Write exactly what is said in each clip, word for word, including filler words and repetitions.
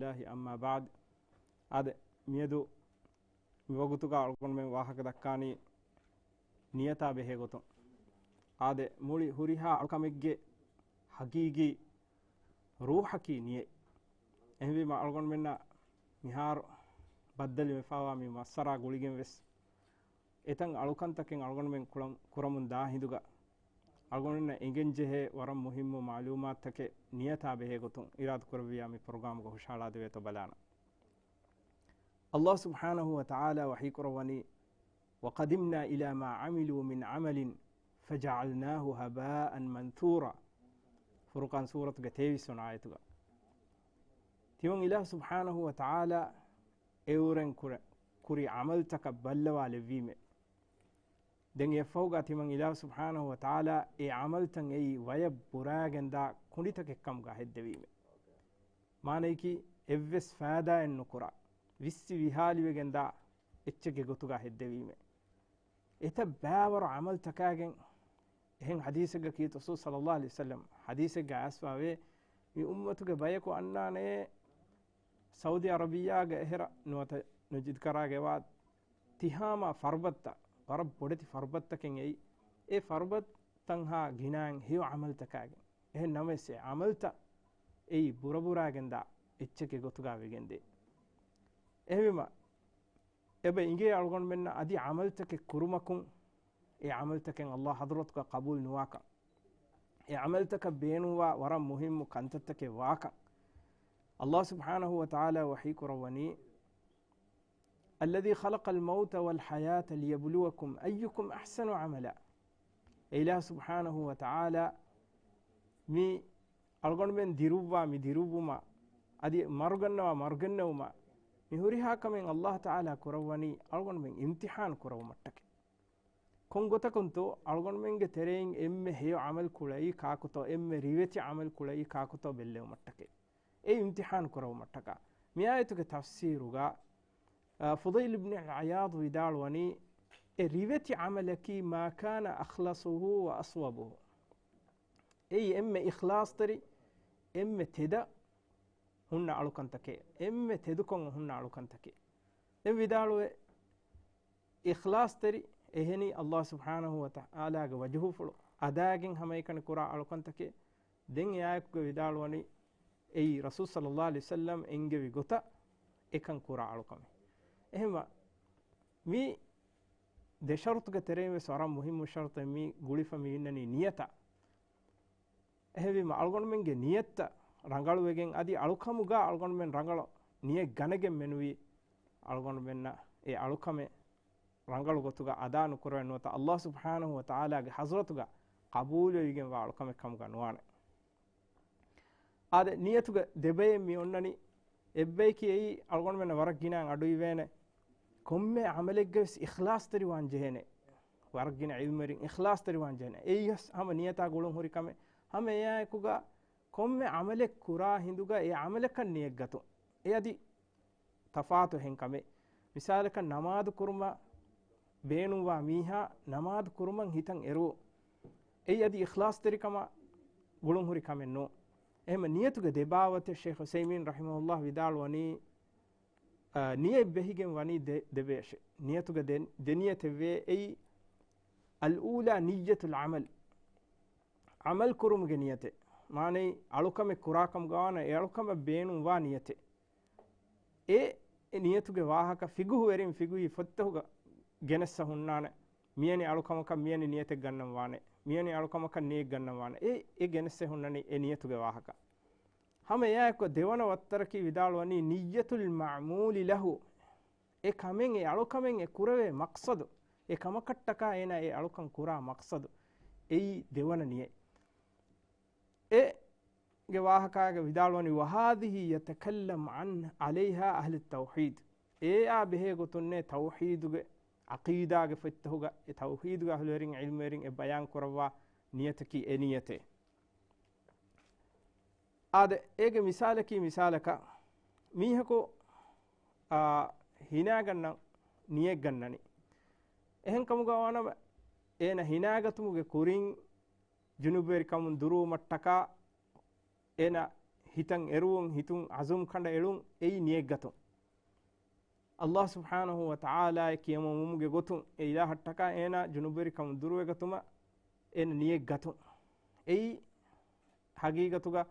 އައްލާހި، އައްމާ ބަޢްދު. އާދެ، މިއަދު މި ވަގުތުގަ އަޅުގަނޑުމެން ވާހަކަ ދައްކާނީ ނިޔަތާ ބެހޭ ގޮތުން. އާދެ، މުޅި ހުރިހާ އަޅުކަމެއްގެ ހަގީގީ ރޫޙަކީ ނިޔަތް. އެހެންވީމަ އަޅުގަނޑުމެންނަށް މިހާރު ބައްދަލުވެފައިވާ މި މައްސަރާ ގުޅިގެން ވެސް އެތައް އަޅުކަންތަކެއް އަޅުގަނޑުމެން ކުޅަ-، ކުރަމުން ދާ ހިނދުގަ، އަޅުގަނޑުމެންނަށް އެނގެން ޖެހޭ ވަރަށް މުހިއްމު މަޢުލޫމާތުތަކެއް ނިޔަތާ ބެހޭ ގޮތުން އިރާދަ ކުރެއްވިޔާ މި ޕްރޮގްރާމްގަ ހުށަހަޅާދެވޭތޯ ބަލާނަން. އައްލާހު ސުބްޙާނަހު ވަ ތަޢާލާ ވަޙީ ކުރައްވަނީ، وَقَدِمْنَا إِلَىٰ مَا عَمِلُوا مِنْ عَمَلٍ فَجَعَلْنَاهُ هَبَاءً مَنْثُورًا. ފުރުޤާން ސޫރަތުގެ ތޭވީސް ވަނަ އާޔަތުގަ. ތިމަން އިލާހު ސުބްޙާނަހު ވަ ތަޢާލާ އެއުރެން ކުރެ-، ކުރި ޢަމަލުތަކަށް ބައްލަވާލެއްވީމެ. ދެން އެއަށްފަހުގަ ތިމަން އިލާހު ސުބްޙާނަހު ވަ ތަޢާލާ އެ ޢަމަލުތައް އެއީ ވަޔަށް ބުރާގެންދާ ކުނޑިތަކެއްކަމުގަ ހެއްދެވީމެ. މާނަޔަކީ އެއްވެސް ފައިދާއެއް ނުކުރާ، ވިއްސި ވިހާލިވެގެންދާ އެއްޗެއްގެ ގޮތުގަ ހެއްދެވީމެ. އެތައް ބައިވަރު ޢަމަލުތަކާގެން އެހެން ޙަދީޘެއްގަ ކީރިތި ރަސޫލު ޞައްލައްލާހު ޢަލައިހި ވަސައްލަމް ޙަދީޘެއްގަ އައިސްފަވޭ، މި އުއްމަތުގެ ބަޔަކު އަންނާނެ ސައުދީ ޢަރަބިއްޔާގެ އެހެރަ ނުވަތަ ނުޖިދް ކަރާގެ ވާ ތިހާމާ ފަރުބައްތައް، ވަރަށް ބޮޑެތި ފަރުބައްތަކެއް އެއީ. އެ ފަރުބައްތަންހާ ގިނައިން ހެޔޮ ޢަމަލުތަކާގެން. އެހެން ނަމަވެސް އެ ޢަމަލުތައް އެއީ ބުރަބުރާގެންދާ އެއްޗެއްގެ ގޮތުގަ ވެގެންދޭ. އެހެންވީމަ، އެބަ އިނގޭ އަޅުގަނޑުމެންނަށް އަދި ޢަމަލުތަކެއް ކުރުމަކުން، އެ ޢަމަލުތަކެއް އައްލާހު ޙަޟްރަތުގަ ޤަބޫލު ނުވާކަން. އެ ޢަމަލުތަކަށް ބޭނުންވާ ވަރަށް މުހިއްމު ކަންތައްތަކެއް ވާކަން. އައްލާހު ސުބްޙާނަހު ވަ ތަޢާލާ ވަޙީ ކުރައްވަނީ، الَّذِي خَلَقَ الْمَوْتَ وَالْحَيَاةَ لِيَبْلُوَكُمْ أَيُّكُمْ أَحْسَنُ عَمَلًا. އެ އިލާހު ސުބްޙާނަހު ވަ ތަޢާލާ މި އަޅުގަނޑުމެން ދިރުއްވާ މި ދިރުއްވުމަށް، އަދި މަރުގަންނަވާ މަރުގެންނެވުމަށް، މި ހުރިހާ ކަމެއް އައްލާހު ތަޢާލާ ކުރައްވަނީ އަޅުގަނޑުމެން އިމްތިޙާން ކުރެވުމަށްޓަކައި. ކޮން ގޮތަކުންތޯ އަޅުގަނޑުމެންގެ ތެރެއިން އެންމެ ހެޔޮ ޢަމަލު ކުޅައީ ކާކުތޯ، އެންމެ ރިވެތި ޢަމަލު ކުޅައީ ކާކުތޯ ބެއްލެވުމަށްޓަކައި. އެ އިމްތިޙާން ކުރެވުމަށްޓަކާ. މި އާޔަތުގެ ތަފްސީރުގަ، އާ، ފުޟައިލު އިބްނު ޢިޔާޟް ވިދާޅުވަނީ، އެ ރިވެތި ޢަމަލަކީ مَا كَانَ أَخْلَصُهُ وَأَصْوَبُهُ. އެއީ އެންމެ އިޚްލާޞްތެރި، އެންމެ ތެދަށް ހުންނަ އަޅުކަންތަކެއް، އެންމެ ތެދުކޮށް ހުންނަ އަޅުކަންތަކެއް. ދެން ވިދާޅުވޭ، އިޚްލާޞްތެރި އެހެނީ އައްލާހު ސުބްޙާނަހު ވަ ތަޢާލާގެ ވަޖުހުފުޅު އަދާގެން ހަމައެކަނި ކުރާ އަޅުކަންތަކެއް. ދެން އެ އާޔަތުގަ ވިދާޅުވަނީ އެއީ ރަސޫލު ޞައްލައްލާހު ޢަލައިހި ވަސައްލަމް އެންގެވި ގޮތަށް އެކަން ކުރާ އަޅުކަމެއް. އެހެންވާ، މި ދެ ޝަރުޠުގެ ތެރެއިން ވެސް ވަރަށް މުހިއްމު ޝަރުޠެއް މި ގުޅިފަ މި އިންނަނީ ނިޔަތަށް. އެހެންވީމަ، އަޅުގަނޑުމެންގެ ނިޔަތްތައް ރަނގަޅުވެގެން، އަދި އަޅުކަމުގަ އަޅުގަނޑުމެން ރަނގަޅު ނިޔަތް ގަނެގެން މެނުވީ، އަޅުގަނޑުމެންނަށް އެ އަޅުކަމެއް ރަނގަޅު ގޮތުގަ އަދާ ނުކުރެވެން ނުވަތަ، އައްލާހު ސުބްޙާނަހު ވަ ތަޢާލާގެ ޙަޟްރަތުގަ ޤަބޫލުވެވިގެންވާ އަޅުކަމެއް ކަމުގަ ނުވާނެ. އާދެ، ނިޔަތުގެ ދެ ބައެއް މި އޮންނަނީ. އެއްބަޔަކީ އެއީ އަޅުގަނޑުމެންނަށް ވަރަށް ގިނައިން އަޑުއިވޭނެ، ކޮންމެ ޢަމަލެއްގަ ވެސް އިޚްލާޞްތެރިވާން ޖެހޭނެ. ވަރަށް ގިނަ ޢިލްމުވެރިން އިޚްލާޞްތެރިވާން ޖެހޭނެ. އެއީ ހަމަ ނިޔަތާ ގުޅުން ހުރި ކަމެއް. ހަމަ އެއާއެކުގަ ކޮންމެ ޢަމަލެއް ކުރާ ހިނދުގަ އެ ޢަމަލަކަށް ނިޔަތްގަތުން. އެ އަދި ތަފާތު އެހެން ކަމެއް. މިސާލަކަށް، ނަމާދު ކުރުމަށް ބޭނުންވާ މީހާ ނަމާދު ކުރުމަށް ހިތަށް އެރުވުން. އެއީ އަދި އިޚްލާޞްތެރިކަމަށް ގުޅުން ހުރި ކަމެއް ނޫން. އެހެންމަ ނިޔަތުގެ ދެ ބާވަތެއް ޝޭޚް ޢުސައިމީން ރަޙިމަހުﷲ ވިދާޅުވަނީ، އާ، ނިޔަތް ބެހިގެން ވަނީ ދެ، ދެ ބަޔަށޭ. ނިޔަތުގެ ދެ، ދެ ނިޔަތެއްވޭ. އެއީ، الأولى نية العمل، ޢަމަލު ކުރުމުގެ ނިޔަތެއް. މާނައީ، އަޅުކަމެއް ކުރާކަމުގަ ވާނަމަ އެ އަޅުކަމަށް ބޭނުންވާ ނިޔަތެއް. އެ، އެ ނިޔަތުގެ ވާހަކަ ފިޤުހުވެރިން ފިޤުހީ ފޮތްތަކުގަ ގެނެއްސަ ހުންނާނެ. މިޔަނި އަޅުކަމަކަށް މިޔަނި ނިޔަތެއް ގަންނަން ވާނެ. މިޔަނި އަޅުކަމަކަށް ނިޔަތް ގަންނަން ވާނެ. އެ، އެ ގެނެއްސެ ހުންނަނީ އެ ނިޔަތުގެ ވާހަކަ. ހަމަ އެއާއެކު ދެވަނަ ވައްތަރަކީ ވިދާޅުވަނީ نية المعمول له. އެ ކަމެއް، އެ އަޅުކަމެއް، އެ ކުރެވޭ މަޤްޞަދު، އެ ކަމަކަށްޓަކާ އޭނާ އެ އަޅުކަން ކުރާ މަޤްޞަދު، އެއީ ދެވަނަ ނިޔަތް. އެ ގެ ވާހަކާގެ ވިދާޅުވަނީ، وهذه يتكلم عن، عليها أهل التوحيد. އެއާ ބެހޭ ގޮތުންނޭ ތައުޙީދުގެ، ޢަޤީދާގެ ފޮތްތަކުގަ، އެ ތައުޙީދުގެ އަހުލުވެރިން، ޢިލްމުވެރިން އެ ބަޔާން ކުރައްވާ ނިޔަތަކީ އެ ނިޔަތޭ. އާދެ، އޭގެ މިސާލަކީ މިސާލަކަށް މީހަކު، އާ، ހިނާގަންނަން ނިޔަތް ގަންނަނީ. އެހެން ކަމުގަ ވާނަމަ، އޭނަ ހިނާގަތުމުގެ ކުރިން ޖުނުބުވެރިކަމުން ދުރުވުމަށްޓަކާ، އޭނަ ހިތަށް އެރުވުން، ހިތުން ޢަޒުމް ކަނޑަ އެޅުން، އެއީ ނިޔަތްގަތުން. ﷲ ސުބްޙާނަހޫ ވަތަޢާލާއަށް ކިޔަމަންވުމުގެ ގޮތުން އެ އިލާހަށްޓަކާ އޭނާ ޖުނުބުވެރިކަމުން ދުރުވެގަތުމަށް އޭނަ ނިޔަތް ގަތުން. އެއީ ހަގީގަތުގަ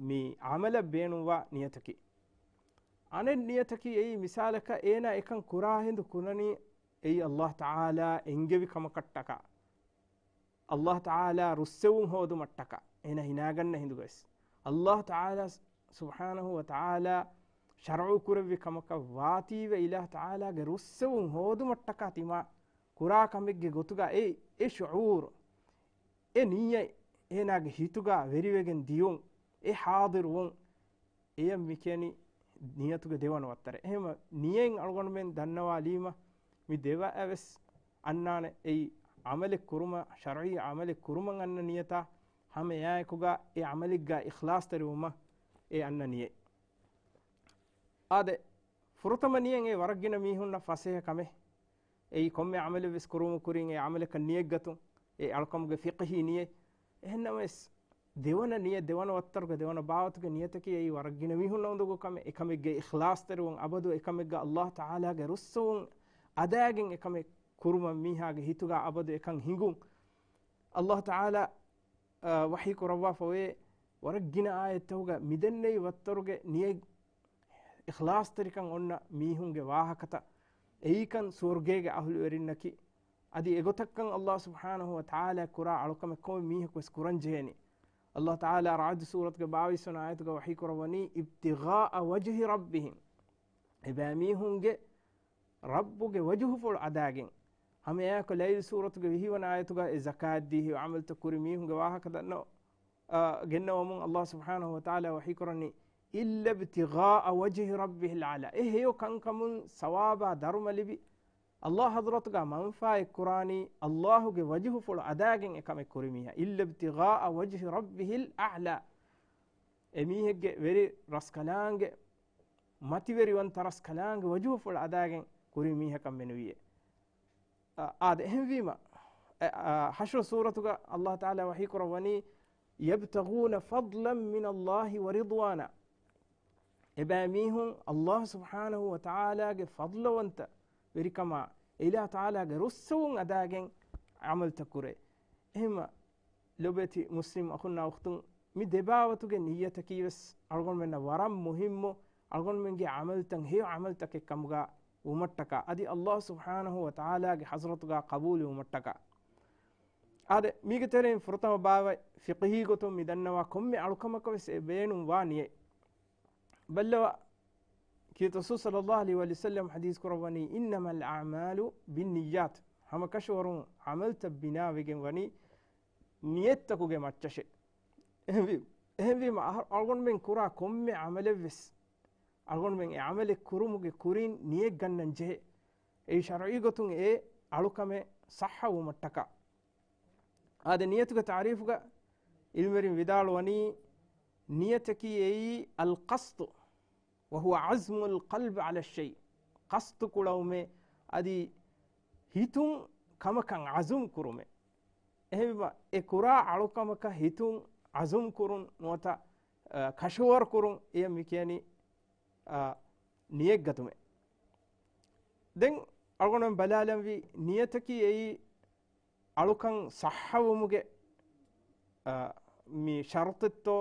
މި ޢަމަލަށް ބޭނުންވާ ނިޔަތަކީ. އަނެއް ނިޔަތަކީ އެއީ މިސާލަކަށް އޭނާ އެކަން ކުރާ ހިނދު ކުރަނީ އެއީ ﷲ ތަޢާލާ އެންގެވި ކަމަކަށްޓަކާ. ﷲ ތަޢާލާ ރުއްސެވުން ހޯދުމަށްޓަކާ އޭނާ ހިނާގަންނަ ހިނދުގަވެސް. ﷲ ތަޢާލާ ސުބްޙާނަހޫ ވަތަޢާލާ ޝަރުޢު ކުރެއްވި ކަމަކަށް ވާތީވެ އިލާހު ތަޢާލާގެ ރުއްސެވުން ހޯދުމަށްޓަކާ ތިމާ ކުރާ ކަމެއްގެ ގޮތުގަ އެ، އެ ޝުޢޫރު، އެ ނިއްޔަތް އޭނާގެ ހިތުގަ ވެރިވެގެން ދިޔުން، އެ ޙާޟިރުވުން، އެޔަށް މި ކިޔަނީ ނިޔަތުގެ ދެވަނަ ވައްތަރެއް. އެހެންވެ، ނިޔަތް އަޅުގަނޑުމެން ދަންނަވާލީމަ، މި ދެވައަށް ވެސް އަންނާނެ. އެއީ ޢަމަލެއް ކުރުމަށް، ޝަރުޢީ ޢަމަލެއް ކުރުމަށް އަންނަ ނިޔަތާ، ހަމައެއާއެކުގަ އެ ޢަމަލެއްގަ އިޚްލާޞްތެރިވުމަށް އެ އަންނަ ނިޔަތް. އާދެ، ފުރަތަމަ ނިޔަތް އެ ވަރަށް ގިނަ މީހުންނަށް ފަސޭހަ ކަމެއް. އެއީ ކޮންމެ ޢަމަލެއް ވެސް ކުރުމުގެ ކުރިން އެ ޢަމަލަކަށް ނިޔަތްގަތުން، އެ އަޅުކަމުގެ ފިޤްހީ ނިޔަތް. އެހެންނަމަވެސް، ދެވަނަ ނިޔަތް، ދެވަނަ ވައްތަރުގެ ދެވަނަ ބާވަތުގެ ނިޔަތަކީ އެއީ ވަރަށް ގިނަ މީހުންނަށް އުނދަގޫ ކަމެއް. އެކަމެއްގެ އިޚްލާޞްތެރިވުން، އަބަދު އެކަމެއްގަ ﷲ ތަޢާލާގެ ރުއްސެވުން އަދާގެން އެކަމެއް ކުރުމަށް މީހާގެ ހިތުގަ އަބަދު އެކަން ހިނގުން. ﷲ ތަޢާލާ، އަ، ވަޙީ ކުރައްވާފައިވޭ ވަރަށް ގިނަ އާޔަތްތަކުގަ މިދެންނެވި ވައްތަރުގެ ނިޔަތް އިޚްލާޞްތެރިކަން އޮންނަ މީހުންގެ ވާހަކަތައް، އެއީކަން ސުވަރުގޭގެ އަހުލުވެރިންނަކީ. އަދި އެގޮތަށްކަން ﷲ ސުބްޙާނަހޫ ވަތަޢާލާ ކުރާ އަޅުކަމެއް ކޮންމެ މީހަކު ވެސް ކުރަން ޖެހޭނީ. ﷲ ތަޢާލާ ރަޢުދު ސޫރަތުގެ ބާވީސް ވަނަ އާޔަތުގަ ވަޙީ ކުރައްވަނީ، ابتغاء وجه ربهم. އެބައިމީހުންގެ ރައްބުގެ ވަޖުހުފުޅު އަދާގެން. ހަމައެއާއެކު ލައިލު ސޫރަތުގެ ވިހި ވަނަ އާޔަތުގަ އެ ޒަކާތް ދީ ހެޔޮ ޢަމަލުތައް ކުރި މީހުންގެ ވާހަކަ ދަންނަ، އާ، ގެންނަވަމުން ﷲ ސުބްޙާނަހޫ ވަތަޢާލާ ވަޙީ ކުރަނީ، إلا ابتغاء وجه ربه الأعلى. އެ ހެޔޮ ކަންކަމުން ސަވާބާ ދަރުމަ ލިބި، ﷲ ޙަޟްރަތުގަ މަންފާއެއް ކުރާނީ، ﷲގެ ވަޖުހުފުޅު އަދާގެން އެކަމެއް ކުރި މީހާ. إلا ابتغاء وجه ربه الأعلى. އެމީހެއްގެ ވެރި ރަސްކަލާނގެ، މަތިވެރިވަންތަ ރަސްކަލާނގެ ވަޖުހުފުޅު އަދާގެން ކުރި މީހަކަށް މެނުވީއޭ. އާ، އާދެ، އެހެންވީމަ، އެ، އާ، ޙަޝްރު ސޫރަތުގަ ﷲ ތަޢާލާ ވަޙީ ކުރައްވަނީ، يبتغون فضلا من الله ورضوانا. އެބައިމީހުން ﷲ ސުބްޙާނަހޫ ވަތަޢާލާގެ ފަޟްލުވަންތަ ވެރިކަމާ، އިލާހު ތަޢާލާގެ ރުއްސެވުން އަދާގެން ޢަމަލުތައް ކުރޭ. އެހެންމަ، ލޮބުވެތި މުސްލިމް އަޚުންނާ އުޚްތުން، މި ދެބާވަތުގެ ނިއްޔަތަކީ ވެސް އަޅުގަނޑުމެންނަށް ވަރަށް މުހިއްމު، އަޅުގަނޑުމެންގެ ޢަމަލުތައް ހެޔޮ ޢަމަލުތަކެއް ކަމުގަ ވުމަށްޓަކާ، އަދި ﷲ ސުބްޙާނަހޫ ވަތަޢާލާގެ ޙަޟްރަތުގަ ޤަބޫލު ވުމަށްޓަކާ. އާދެ، މީގެ ތެރެއިން ފުރަތަމަ ބާވަތް ފިޤްހީ ގޮތުން މި ދަންނަވާ ކޮންމެ އަޅުކަމަކަށް ވެސް އެ ބޭނުން ވާ ނިޔަތް. ބައްލަވާ، ކީރިތި ރަސޫލު ޞައްލައްލާހު ޢަލައިހި ވަސައްލަމަ ޙަދީޘް ކުރައްވަނީ، إنما الأعمال بالنيات. ހަމަ ކަށަވަރުން ޢަމަލުތައް ބިނާވެގެން ވަނީ ނިޔަތްތަކުގެ މައްޗަށޭ. އެހެންވީ، އެހެންވީމަ އަހަރު އަޅުގަނޑުމެން ކުރާ ކޮންމެ ޢަމަލެއް ވެސް، އަޅުގަނޑުމެން އެ ޢަމަލެއް ކުރުމުގެ ކުރިން ނިޔަތް ގަންނަން ޖެހޭ. އެއީ ޝަރުޢީ ގޮތުން އެ އަޅުކަމެއް ޞައްޙަ ވުމަށްޓަކާ. އާދެ، ނިޔަތުގެ ތަޢުރީފުގަ ޢިލްމުވެރިން ވިދާޅުވަނީ، ނިޔަތަކީ އެއީ القصد، وهو عزم القلب على الشيء. ޤަޞްދު ކުޅަވުމޭ، އަދި ހިތުން ކަމަކަށް ޢަޒުމް ކުރުމޭ. އެހެންވީމަ، އެ ކުރާ އަޅުކަމަކަށް ހިތުން ޢަޒުމް ކުރުން ނުވަތަ، އަ، ކަށަވަރު ކުރުން، އެޔަށް މި ކިޔަނީ، އަ، ނިޔަތް ގަތުމޭ. ދެން އަޅުގަނޑުމެން ބަލާލަންވީ، ނިޔަތަކީ އެއީ އަޅުކަން ޞައްޙަވުމުގެ، އަ، މި ޝަރުޠެއްތޯ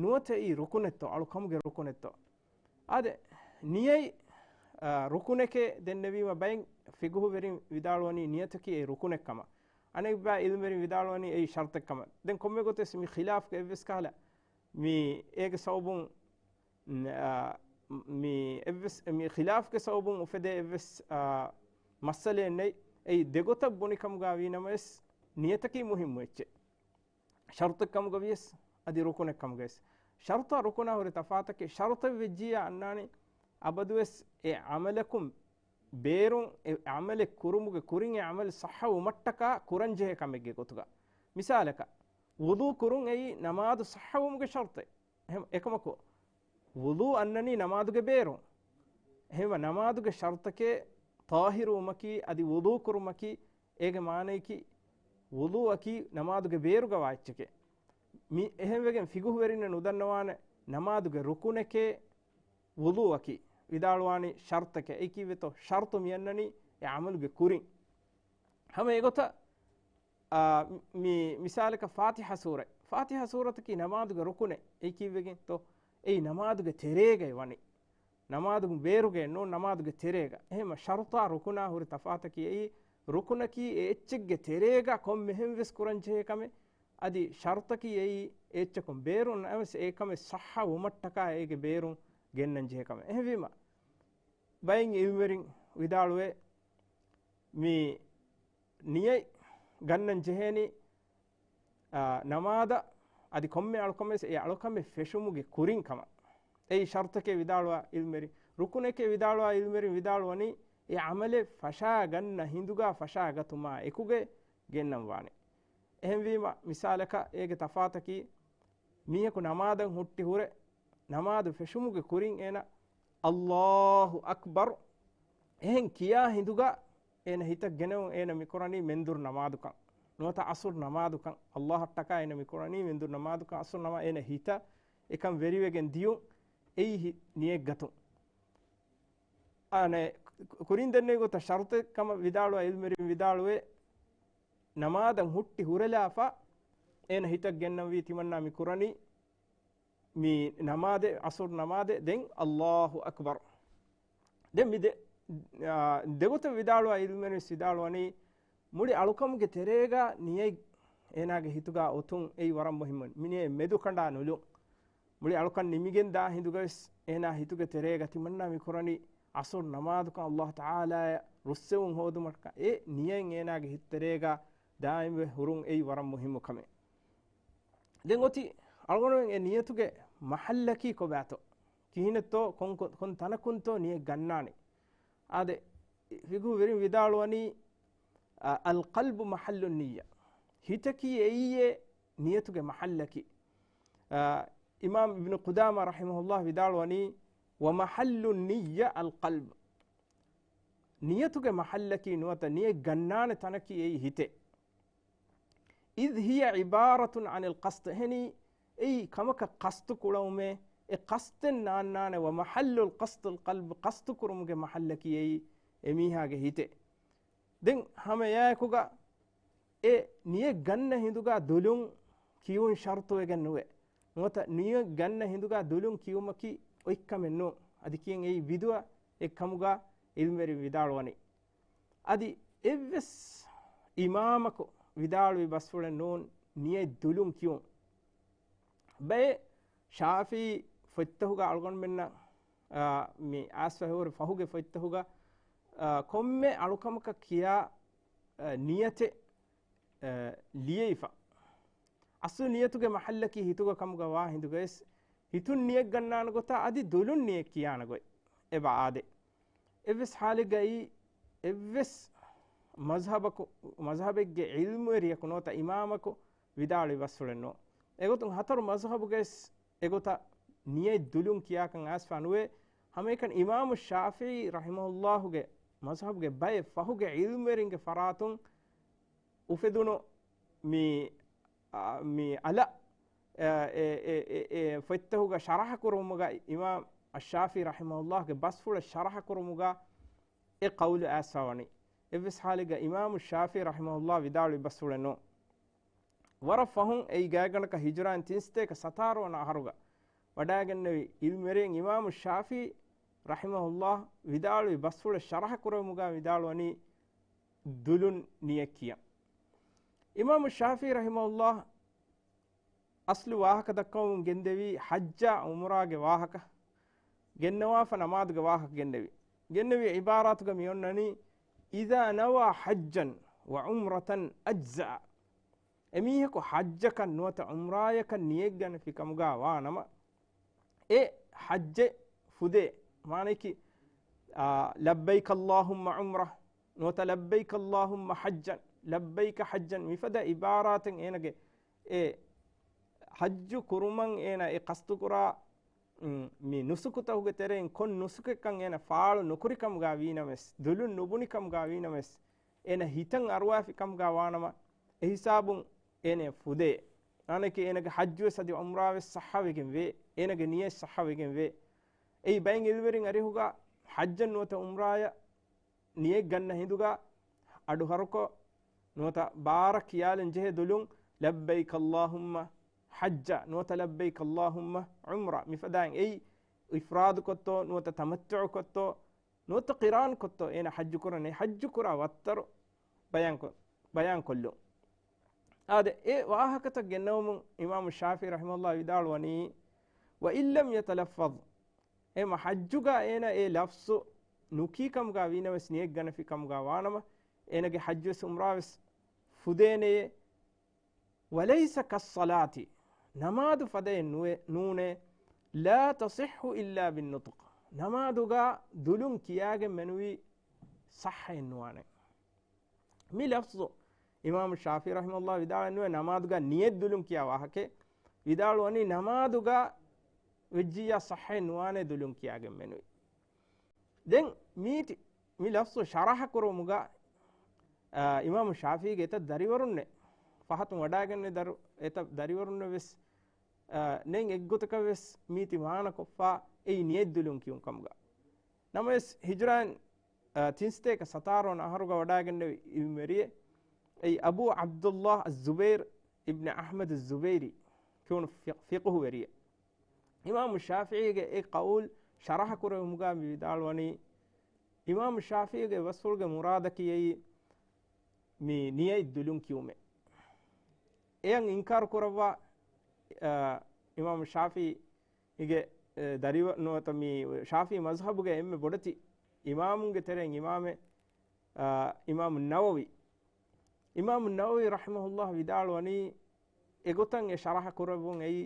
ނުވަތަ އެއީ ރުކުނެއްތޯ، އަޅުކަމުގެ ރުކުނެއްތޯ؟ އާދެ، ނިޔަތް، އަ، ރުކުނެކޭ ދެންނެވީމަ ބައެއް ފިޤުހުވެރިން ވިދާޅުވަނީ ނިޔަތަކީ އެ ރުކުނެއް ކަމަށް. އަނެއްބައި ޢިލްމުވެރިން ވިދާޅުވަނީ އެއީ ޝަރުޠެއް ކަމަށް. ދެން ކޮންމެ ގޮތެއް ވެސް މި ޚިލާފްގެ އެއްވެސް ކަހަލަ މި އޭގެ ސަބަބުން މި އެއްވެސް، މި ޚިލާފްގެ ސަބަބުން އުފެދޭ އެއްވެސް، އާ، މައްސަލައެއް ނެތް. އެއީ ދެގޮތަށް ބުނިކަމުގަ ވީނަމަވެސް، ނިޔަތަކީ މުހިއްމު އެއްޗެއް. ޝަރުޠެއް ކަމުގަ ވިޔަސް، އަދި ރުކުނެއް ކަމުގަ ވިޔަސް. ޝަރުޠާ ރުކުނާ ހުރި ތަފާތަކީ، ޝަރުޠެއް ވެއްޖިއްޔާ އަންނާނީ، އަބަދުވެސް އެ ޢަމަލަކުން ބޭރުން، އެ ޢަމަލެއް ކުރުމުގެ ކުރިން އެ ޢަމަލު ޞައްޙަ ވުމަށްޓަކާ ކުރަންޖެހޭ ކަމެއްގެ ގޮތުގަ. މިސާލަކަށް، ވުޟޫ ކުރުން އެއީ ނަމާދު ޞައްޙަ ވުމުގެ ޝަރުޠެއް. އެހެން އެކަމަކު، ވުޟޫ އަންނަނީ ނަމާދުގެ ބޭރުން. އެހެންވެ، ނަމާދުގެ ޝަރުޠަކީ ޠާހިރުވުމަކީ، އަދި ވުޟޫ ކުރުމަކީ، އޭގެ މާނަޔަކީ، ވުޟޫއަކީ ނަމާދުގެ ބޭރުގަ ވާ އެއްޗެކޭ. މި އެހެންވެގެން ފިޤުހުވެރިންނަށް ނުދަންނަވާނެ، ނަމާދުގެ ރުކުނެކޭ ވުޟޫއަކީ، ވިދާޅުވާނީ ޝަރުޠެކޭ. އެއީ ކީއްވެތޯ؟ ޝަރުޠު މިއަންނަނީ އެ ޢަމަލުގެ ކުރިން. ހަމަ އެގޮތަށް، އާ، މި މިސާލަކަށް ފާތިޙާ ސޫރަ. ފާތިޙާ ސޫރަތަކީ ނަމާދުގެ ރުކުނެއް. އެއީ ކީއްވެގެންތޯ؟ އެއީ ނަމާދުގެ ތެރޭގައި ވަނީ. ނަމާދު ބޭރުގައެއް ނޫން، ނަމާދުގެ ތެރޭގަ. އެހެންމަ ޝަރުޠާ ރުކުނާ ހުރި ތަފާތަކީ އެއީ، ރުކުނަކީ އެ އެއްޗެއްގެ ތެރޭގަ ކޮންމެހެން ވެސް ކުރަން ޖެހޭ ކަމެއް. އަދި ޝަރުޠަކީ އެއީ އެ އެއްޗަކުން ބޭރުން ނަމަވެސް އެ ކަމެއް ޞައްޙަ ވުމަށްޓަކާ އޭގެ ބޭރުން ގެންނަން ޖެހޭ ކަމެއް. އެހެންވީމަ، ބައެއް ޢިލްމުވެރިން ވިދާޅުވޭ، މި ނިޔަތް ގަންނަން ޖެހޭނީ، އާ، ނަމާދަށް އަދި ކޮންމެ އަޅުކަމެއް ވެސް އެ އަޅުކަމެއް ފެށުމުގެ ކުރިން ކަމަށް. އެއީ ޝަރުޠެކޭ ވިދާޅުވާ ޢިލްމުވެރިން. ރުކުނެކޭ ވިދާޅުވާ ޢިލްމުވެރިން ވިދާޅުވަނީ، އެ ޢަމަލެއް ފަށާ ގަންނަ ހިނދުގަ ފަށާ ގަތުމާ އެކުގައި ގެންނަން ވާނެ. އެހެންވީމަ، މިސާލަކަށް އޭގެ ތަފާތަކީ، މީހަކު ނަމާދަށް ހުއްޓި ހުރެ، ނަމާދު ފެށުމުގެ ކުރިން އޭނަ، "އައްލާހު އަކްބަރު" އެހެން ކިޔާ ހިނދުގަ އޭނަ ހިތަށް ގެނެވުން އޭނަ މިކުރަނީ މެންދުރު ނަމާދުކަން، ނުވަތަ އަސުރު ނަމާދުކަން. އައްލާހަށްޓަކާ އޭނަ މިކުރަނީ މެންދުރު ނަމާދުކަން، އަސުރު ނަމާ-، އޭނަ ހިތަށް އެކަން ވެރިވެގެން ދިޔުން، އެއީ ހި-، ނިޔަތްގަތުން. އަނެއް ކު-، ކުރިން ދެންނެވި ގޮތަށް ޝަރުޠެއް ކަމަށް ވިދާޅުވާ ޢިލްމުވެރިން ވިދާޅުވޭ، ނަމާދަށް ހުއްޓި ހުރެލާފަ އޭނަ ހިތަށް ގެންނަންވީ ތިމަންނާ މި ކުރަނީ މި ނަމާދެއް، އަސުރު ނަމާދެއް، ދެން އައްލާހު އަކްބަރު. ދެން މި ދެ-، އާ، ދެގޮތަށް ވިދާޅުވާ ޢިލްމުވެރިން ވިދާޅުވަނީ، މުޅި އަޅުކަމުގެ ތެރޭގަ ނިޔަތް އޭނާގެ ހިތުގަ އޮތުން އެއީ ވަރަށް މުހިއްމު. މި ނިޔަތް މެދުކަނޑާ ނުލުން. މުޅި އަޅުކަން ނިމިގެން ދާ ހިނދުގަވެސް އޭނާ ހިތުގެ ތެރޭގަ ތިމަންނާ މި ކުރަނީ އަސުރު ނަމާދުކަން، އައްލާހު ތަޢާލާއަށް ރުއްސެވުން ހޯދުމަށް. އެ ނިޔަތް އޭނާގެ ހިތުތެރޭގަ ދާއިމްވެ ހުރުން އެއީ ވަރަށް މުހިއްމު ކަމެއް. ދެން އޮތީ އަޅުގަނޑުމެން އެ ނިޔަތުގެ މަޙައްލަކީ ކޮބާތޯ؟ ކިހިނެއްތޯ ކޮން، ކޮން، ކޮން ތަނަކުންތޯ ނިޔަތް ގަންނާނެ؟ އާދެ، ފިޤުހު ވެރިން ވިދާޅުވަނީ، އަ، އަލްޤަލްބު މަޙައްލު ނިއްޔަ. ހިތަކީ އެއީ ނިޔަތުގެ މަޙައްލަކީ. އަ، އިމާމް އިބްނު ޤުދާމާ ރަޙިމަހުﷲ ވިދާޅުވަނީ، ވަމަޙައްލު ނިއްޔަ އަލްޤަލްބު. ނިޔަތުގެ މަޙައްލަކީ ނުވަތަ ނިޔަތް ގަންނާނެ ތަނަކީ އެއީ ހިތޭ. އިޛް ހިޔަ ޢިބާރަތުން ޢަނިލް ޤަޞްދް. އެހެނީ، އެއީ ކަމަކަށް ޤަޞްދު ކުޅަވުމޭ، އެ ޤަޞްދެއް ނާންނާނެ. ވަމަޙައްލުލް ޤަޞްދުލް ޤަލްބު، ޤަޞްދު ކުރުމުގެ މަޙައްލަކީ އެއީ އެމީހާގެ ހިތޭ. ދެން ހަމަ އެއާއެކުގަ އެ ނިޔަތް ގަންނަ ހިނދުގަ ދުލުން ކިޔުން ޝަރުޠުވެގެން ނުވޭ. ނުވަތަ ނިޔަތް ގަންނަ ހިނދުގަ ދުލުން ކިޔުމަކީ އޮތްކަމެއް ނޫން. އަދި ކިޔަން އެއީ ބިދުޢައެއް ކަމުގަ ޢިލްމުވެރިން ވިދާޅުވަނީ. އަދި އެއްވެސް އިމާމަކު ވިދާޅުވި ބަސްފުޅެއް ނޫން ނިޔަތް ދުލުން ކިޔުން. ބައެއް ޝާފިޢީ ފޮތްތަކުގަ އަޅުގަނޑުމެންނަށް، އާ، މި އައިސްފަ ހުރި ފަހުގެ ފޮތްތަކުގަ، އާ، ކޮންމެ އަޅުކަމަކަށް ކިޔާ، އާ، ނިޔަތެއް، އާ، ލިޔެވިފަ. އަސްލު ނިޔަތުގެ މަޙައްލަކީ ހިތުގަ ކަމުގަ ވާ ހިނދުގަވެސް، ހިތުން ނިޔަތް ގަންނާނެ ގޮތާ އަދި ދުލުން ނިޔަތް ކިޔާނެ ގޮތް އެބަ އާދޭ. އެއްވެސް ޙާލެއްގައި އެއްވެސް މަޒްހަބަކު، މަޒްހަބެއްގެ ޢިލްމުވެރިޔަކު ނުވަތަ އިމާމަކު ވިދާޅުވި ބަސްފުޅެއް ނޫން. އެގޮތުން ހަތަރު މަޒްހަބުގަވެސް އެގޮތަށް ނިޔަތް ދުލުން ކިޔާކަން އައިސްފަ ނުވޭ. ހަމައެކަނި އިމާމު ޝާފިޢީ ރަޙިމަހުﷲގެ މަޒްހަބުގެ ބައެއް ފަހުގެ ޢިލްމުވެރިންގެ ފަރާތުން އުފެދުނު މި، އާ، މި އަލަށް، އެ، އެ، އެ، އެ، އެ ފޮތްތަކުގަ ޝަރަޙަ ކުރުމުގަ، އިމާމް އައްޝާފިޢީ ރަޙިމަހުﷲގެ ބަސްފުޅަށް ޝަރަޙަ ކުރުމުގަ އެ ޤައުލު އައިސްފަވަނީ. އެއްވެސް ޙާލެއްގަ އިމާމު ޝާފިޢީ ރަޙިމަހުﷲ ވިދާޅުވި ބަސްފުޅެއް ނޫން. ވަރަށް ފަހުން އެއީ ގާތްގަނޑަކަށް ހިޖުރާއިން ތިންސަތޭކަ ސަތާރަ ވަނަ އަހަރުގަ ވަޑައިގެންނެވި ޢިލްމުވެރިން އިމާމު ޝާފިޢީ ރަޙިމަހުﷲ ވިދާޅުވި ބަސްފުޅަށް ޝަރަޙަ ކުރެވުމުގަ ވިދާޅުވަނީ ދުލުން ނިޔަތް ކިޔަން. އިމާމު ޝާފިޢީ ރަޙިމަހުﷲ އަސްލު ވާހަކަ ދައްކަވަމުން ގެންދެވީ ޙައްޖާ ޢުމްރާގެ ވާހަކަ ގެންނަވާފަ ނަމާދުގެ ވާހަކަ ގެންނެވި. ގެންނެވި ޢިބާރާތުގަ މިއޮންނަނީ، "إذا نوى حجا وعمرة أجزأ." އެމީހަކު ޙައްޖަކަށް ނުވަތަ ޢުމްރާޔަކަށް ނިޔަތްގަނެފި ކަމުގަ ވާނަމަ، އެ ޙައްޖެއް ފުދޭ. މާނައަކީ، އާ، "لبيك اللهم عمرة" ނުވަތަ "لبيك اللهم حجا، لبيك حجا" މިފަދަ ޢިބާރާތެއް އޭނަގެ އެ ޙައްޖު ކުރުމަށް އޭނަ އެ ޤަޞްދުކުރާ، މް، މި ނުސުކުތަކުގެ ތެރެއިން ކޮން ނުސުކެއްކަން އޭނަ ފާޅު ނުކުރި ކަމުގަ ވީނަމަވެސް، ދުލުން ނުބުނި ކަމުގަ ވީނަމަވެސް، އޭނަ ހިތަށް އަރުވާފި ކަމުގަ ވާނަމަ، އެ ހިސާބުން އޭނަ ފުދޭ. އާނައަކީ އޭނަގެ ޙައްޖުވެސް އަދި ޢުމްރާވެސް ޞައްޙަވެގެން ވޭ. އޭނަގެ ނިޔަތް ޞައްޙަވެގެން ވޭ. އެއީ ބައެއް އިލްމުވެރިން އަރިހުގަ ޙައްޖަށް ނުވަތަ ޢުމްރާއަށް ނިޔަތް ގަންނަ ހިނދުގަ އަޑު ހަރުކޮށް ނުވަތަ ބާރަށް ކިޔާލަން ޖެހޭ ދުލުން، "ލައްބައިކަ ﷲ ޙައްޖަ" ނުވަތަ "ލައްބައިކަ ﷲ ޢުމްރާ" މިފަދައިން. އެއީ އިފްރާދު ކޮށްތޯ ނުވަތަ ތަމައްތުޢު ކޮށްތޯ ނުވަތަ ޤިރާން ކޮށްތޯ އޭނަ ޙައްޖު ކުރަން، އެ ޙައްޖު ކުރާ ވައްތަރު ބަޔާންކޮ-، ބަޔާންކޮށްލުން. އާދެ، އެ ވާހަކަތައް ގެންނަވަމުން އިމާމު ޝާފިޢީ ރަޙިމަހުﷲ ވިދާޅުވަނީ، "وإن لم يتلفظ." އެމަ ޙައްޖުގަ އޭނަ އެ ލަފްޒު ނުކީ ކަމުގަ ވީނަމަވެސް ނިޔަތް ގަނެފި ކަމުގަ ވާނަމަ، އޭނަގެ ޙައްޖުވެސް ޢުމްރާވެސް ފުދޭނެޔޭ. "وليس كالصلاة." ނަމާދު ފަދައެއް ނުވެ-، ނޫނޭ. "لا تصح إلا بالنطق." ނަމާދުގަ ދުލުން ކިޔާގެން މެނުވީ ޞައްޙައެއް ނުވާނެ. މި ލަފްޒު އިމާމު ޝާފިޢީ ރަޙިމަހުﷲ ވިދާޅެއް ނުވޭ ނަމާދުގަ ނިޔަތް ދުލުން ކިޔާ ވާހަކައެއް. ވިދާޅުވަނީ ނަމާދުގަ ވެއްޖިއްޔާ ޞައްޙައެއް ނުވާނެ ދުލުން ކިޔާގެން މެނުވީ. ދެން މީތި-، މި ލަފްޒު ޝަރަޙަ ކުރުމުގަ، އާ، އިމާމު ޝާފިޢީގެ އެތައް ދަރިވަރުންނެއް، ފަހަތުން ވަޑައިގެންނެވި ދަރު-، އެތައް ދަރިވަރުންނެއް ވެސް، އާ، ނެތް އެއްގޮތަކަށް ވެސް މީތި މާނަ ކޮށްފަ އެއީ ނިޔަތް ދުލުން ކިޔުން ކަމުގަ. ނަމަވެސް ހިޖުރައިން، އާ، ތިންސަތޭކަ ސަތާރަ ވަނަ އަހަރުގަ ވަޑައިގެންނެވި އިލްމުވެރިއެއް، އެއީ އަބޫ ޢަބްދުﷲ އައްޒުބައިރު އިބްނު އަޙްމަދު އައްޒުބައިރީ ކިޔުނު ފި-، ފިޤުހުވެރިއެއް. އިމާމު ޝާފިޢީގެ އެ ޤައުލު ޝަރަޙަ ކުރެވުމުގަ މި ވިދާޅުވަނީ، އިމާމު ޝާފިޢީގެ އެއްވެސް ފުޅުގެ މުރާދަކީ އެއީ މި ނިޔަތް ދުލުން ކިޔުމެއް. އެޔަށް އިންކާރު ކުރައްވާ، އާ، އިމާމު ޝާފިޢީގެ، އެ، ދަރިވަ-، ނުވަތަ މި ޝާފިޢީ މަޒްހަބުގެ އެންމެ ބޮޑެތި އިމާމުންގެ ތެރެއިން އިމާމެއް، އާ، އިމާމު ނަވަވީ. އިމާމު ނަވަވީ ރަޙިމަހުﷲ ވިދާޅުވަނީ، އެގޮތަށް އެ ޝަރަޙަ ކުރެއްވުން އެއީ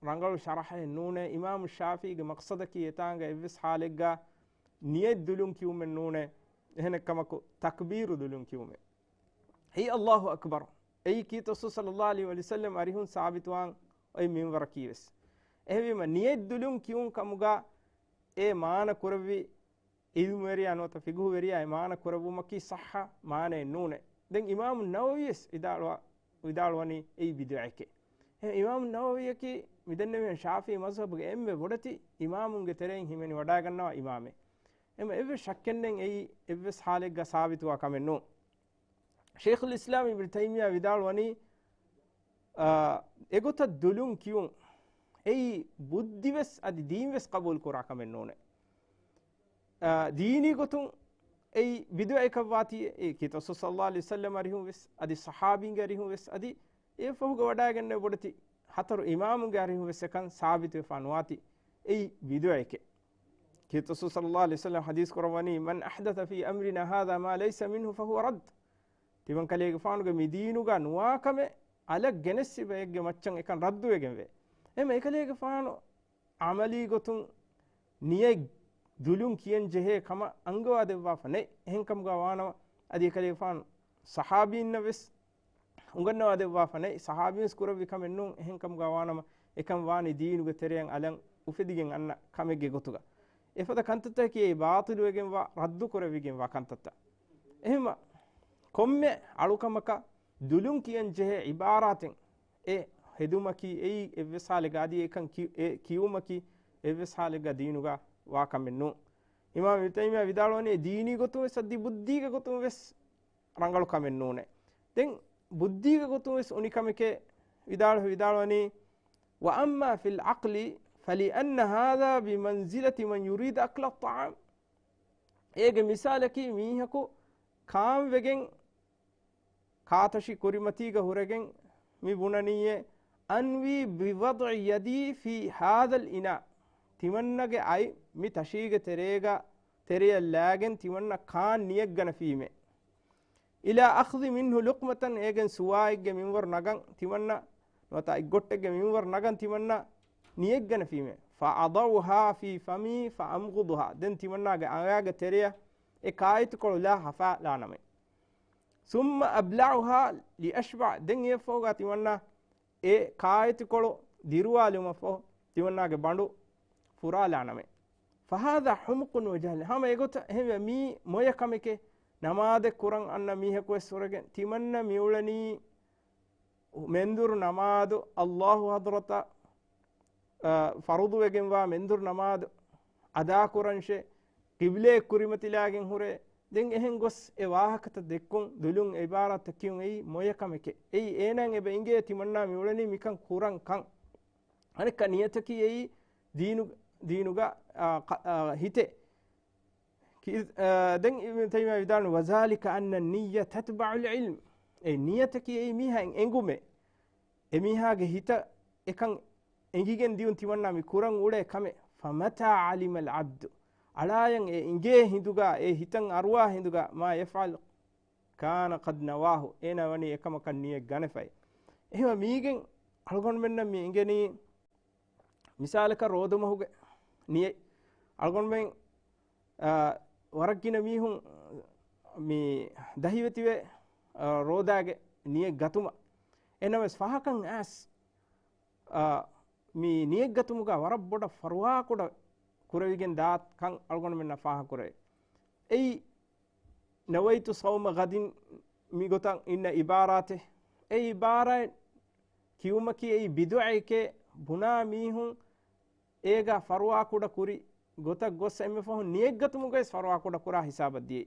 ރަނގަޅު ޝަރަޙައެއް ނޫނޭ. އިމާމު ޝާފިޢީގެ މަޤްޞަދަކީ އެތާނގަ އެއްވެސް ޙާލެއްގަ ނިޔަތް ދުލުން ކިޔުމެއް ނޫނޭ. އެހެނެއްކަމަކު، ތަކްބީރު ދުލުން ކިޔުމެއް. އެއީ ﷲ އަކްބަރު. އެއީ ކީރިތި ރަސޫލު ޞައްލައްލާހު ޢަލައިހި ވަސައްލަމް އަރިހުން ސާބިތުވާން އޮތް މިންވަރަކީ ވެސް. އެހެންވީމަ، ނިޔަތް ދުލުން ކިޔުން ކަމުގަ އެ މާނަ ކުރެއްވި އިލްމުވެރިޔާ ނުވަތަ ފިޤުހުވެރިޔާ އެ މާނަ ކުރެއްވުމަކީ ޞައްޙަ މާނައެއް ނޫނޭ. ދެން އިމާމު ނަވަވީ ވެސް ވިދާޅުވާ-، ވިދާޅުވަނީ އެއީ ބިދުޢައެކޭ. އެ އިމާމު ނަވަވީއަކީ މިދެންނެވިހެން ޝާފިޢީ މަޒްހަބުގެ އެންމެ ބޮޑެތި އިމާމުންގެ ތެރެއިން ހިމެނި ވަޑައިގަންނަވާ އިމާމެއް. އެމަ އެއްވެސް ޝައްކެއްނެތް އެއީ އެއްވެސް ޙާލެއްގަ ސާބިތުވާ ކަމެއް ނޫން. ޝޭޚުލް އިސްލާމް އިބްނު ތައިމިއްޔާ ވިދާޅުވަނީ، އާ، އެގޮތަށް ދުލުން ކިޔުން އެއީ ބުއްދިވެސް އަދި ދީންވެސް ޤަބޫލު ކުރާ ކަމެއް ނޫނޭ. އާ، ދީނީ ގޮތުން އެއީ ބިދުޢައެކަށް ވާތީ، އެއީ ކީރިތި ރަސޫލު ޞައްލައްލާހު ޢަލައިހި ވަސައްލަމް އަރިހުން ވެސް، އަދި ޞަޙާބީންގެ އަރިހުން ވެސް، އަދި އެއަށްފަހުގަ ވަޑައިގެންނެވި ބޮޑެތި ހަތަރު އިމާމުންގެ އަރިހުން ވެސް އެކަން ސާބިތުވެފަ ނުވާތީ އެއީ ބިދުޢައެކޭ. ކީރިތި ރަސޫލު ޞައްލައްލާހު ޢަލައިހި ވަސައްލަމް ޙަދީޘް ކުރައްވަނީ، "من أحدث في أمرنا هذا ما ليس منه فهو رد." ތިމަން ކަލޭގެފާނުގެ މި ދީނުގަ ނުވާ ކަމެއް އަލަށް ގެނެއްސި ބައެއްގެ މައްޗަށް އެކަން ރައްދުވެގެންވޭ. އެހެން އެކަލޭގެފާނު ޢަމަލީ ގޮތުން ނިޔަތް ދުލުން ކިޔަން ޖެހޭ ކަމަށް އަންގަވާ ދެއްވާފަ ނެތް. އެހެން ކަމުގަ ވާނަމަ، އަދި އެކަލޭގެފާނު ޞަޙާބީންނަށް ވެސް އުނގަންނަވާ ދެއްވާފަ ނެތް. ޞަޙާބީން ވެސް ކުރެއްވި ކަމެއް ނޫން. އެހެން ކަމުގަ ވާނަމަ، އެކަން ވާނީ ދީނުގެ ތެރެއަށް އަލަށް އުފެދިގެން އަންނަ ކަމެއްގެ ގޮތުގަ. އެފަދަ ކަންތައްތަކަކީ އެއީ ބާޠިލުވެގެންވާ، ރައްދު ކުރެވިގެންވާ ކަންތައްތައް. އެހެންމަ ކޮންމެ އަޅުކަމަކަށް ދުލުން ކިޔަން ޖެހޭ ޢިބާރާތެއް އެ ހެދުމަކީ އެއީ އެއްވެސް ޙާލެއްގަ އަދި އެކަން ކި-، އެ ކިޔުމަކީ އެއްވެސް ޙާލެއްގަ ދީނުގަ ވާ ކަމެއް ނޫން. އިމާމް އިބްނު ތައިމިއްޔާ ވިދާޅުވަނީ ދީނީ ގޮތުން ވެސް އަދި ބުއްދީގެ ގޮތުން ވެސް ރަނގަޅު ކަމެއް ނޫނޭ. ދެން ބުއްދީގެ ގޮތުން ވެސް އުނި ކަމެކޭ ވިދާޅު-، ވިދާޅުވަނީ، "وأما في العقل فلأن هذا بمنزلة من يريد أكل الطعام." އޭގެ މިސާލަކީ މީހަކު ކާންވެގެން ކާތަށި ކުރިމަތީގަ ހުރެގެން މި ބުނަނީއޭ، "أنوي بوضع يدي في هذا الإناء." ތިމަންނަގެ އަތް މި ތަށީގެ ތެރޭގަ، ތެރެއަށް ލާގެން ތިމަންނަ ކާން ނިޔަތްގަނެފީމޭ. "إلى أخذ منه لقمة." އޭގެން ސުވާއެއްގެ މިންވަރު ނަގަން ތިމަންނަ، ނުވަތަ އެއްގޮއްޓެއްގެ މިންވަރު ނަގަން ތިމަންނަ ނިޔަތްގަނެފީމޭ. "فأضعها في فمي فأمضغها." ދެން ތިމަންނާގެ އަނގައިގެ ތެރެއަށް އެ ކާއެތިކޮޅު ލާ ހަފާލާނަމޭ. "ثم أبلعها لأشبع." ދެން އެއަށްފަހުގަ ތިމަންނަ އެ ކާއެތިކޮޅު ދިރުވާލުމަށްފަހު ތިމަންނާގެ ބަނޑު ފުރާލާނަމޭ. "فهذا حمق وجهل." ހަމަ އެގޮތަށް އެހެންވެ މީ މޮޔަ ކަމެކޭ. ނަމާދެއް ކުރަން އަންނަ މީހަކު ވެސް ހުރެގެން ތިމަންނަ މިއުޅެނީ މެންދުރު ނަމާދު ﷲ ޙަޟްރަތަށް އާ، ފަރުޟުވެގެންވާ މެންދުރު ނަމާދު އަދާކުރަންށޭ، ޤިބްލައެއް ކުރިމަތިލާގެން ހުރޭ. ދެން އެހެން ގޮސް އެ ވާހަކަތައް ދެއްކުން ދުލުން އެ ޢިބާރާތްތައް ކިޔުން އެއީ މޮޔަ ކަމެކޭ. އެއީ އޭނާއަށް އެބަ އިނގޭ ތިމަންނާ މިއުޅެނީ މިކަން ކުރަން ކަން. އަނެއްކާ ނިޔަތަކީ އެއީ ދީނު، ދީނުގަ، އާ، ޤަ-، އާ، ހިތެއް. ކި-، އާ، ދެން އިބްނު ތައިމިއްޔާ ވިދާޅުވި، "وذلك أن النية تتبع العلم." އެ ނިޔަތަކީ އެއީ މީހާއަށް އެނގުމޭ. އެ މީހާގެ ހިތަށް އެކަން އެނގިގެން ދިޔުން ތިމަންނާ މި ކުރަން އުޅޭ ކަމެއް. فمتى علم العبد، އަޅާޔަށް އެ އިނގޭ ހިނދުގަ، އެ ހިތަށް އަރުވާ ހިނދުގަ، ما يفعل كان قد نواه، އޭނާ ވަނީ އެކަމަކަށް ނިޔަތް ގަނެފައި. އެހެންވެ މީގެން އަޅުގަނޑުމެންނަށް މި އެނގެނީ، މިސާލަކަށް ރޯދަމަހުގެ ނިޔަތް. އަޅުގަނޑުމެން، އާ، ވަރަށް ގިނަ މީހުން މި ދަހިވެތިވޭ، އާ، ރޯދާގެ ނިޔަތް ގަތުމަށް. އެހެންނަމަވެސް ފަހަކަށް އައިސް، އާ، މި ނިޔަތްގަތުމުގަ ވަރަށް ބޮޑަށް ފަރުވާކުޑަ ކުރެވިގެން ދާ ކަން އަޅުގަނޑުމެންނަށް ފާހަގަކުރެވޭ. އެއީ، نويت صوم غد މިގޮތަށް އިންނަ ޢިބާރާތެއް. އެ ޢިބާރާތް ކިޔުމަކީ އެއީ ބިދުޢައެކޭ ބުނާ މީހުން އޭގަ ފަރުވާކުޑަ ކުރި ގޮތަށް ގޮސް އެންމެ ފަހުން ނިޔަތްގަތުމުގައި ވެސް ފަރުވާކުޑަ ކުރާ ހިސާބަށް ދިޔައީ.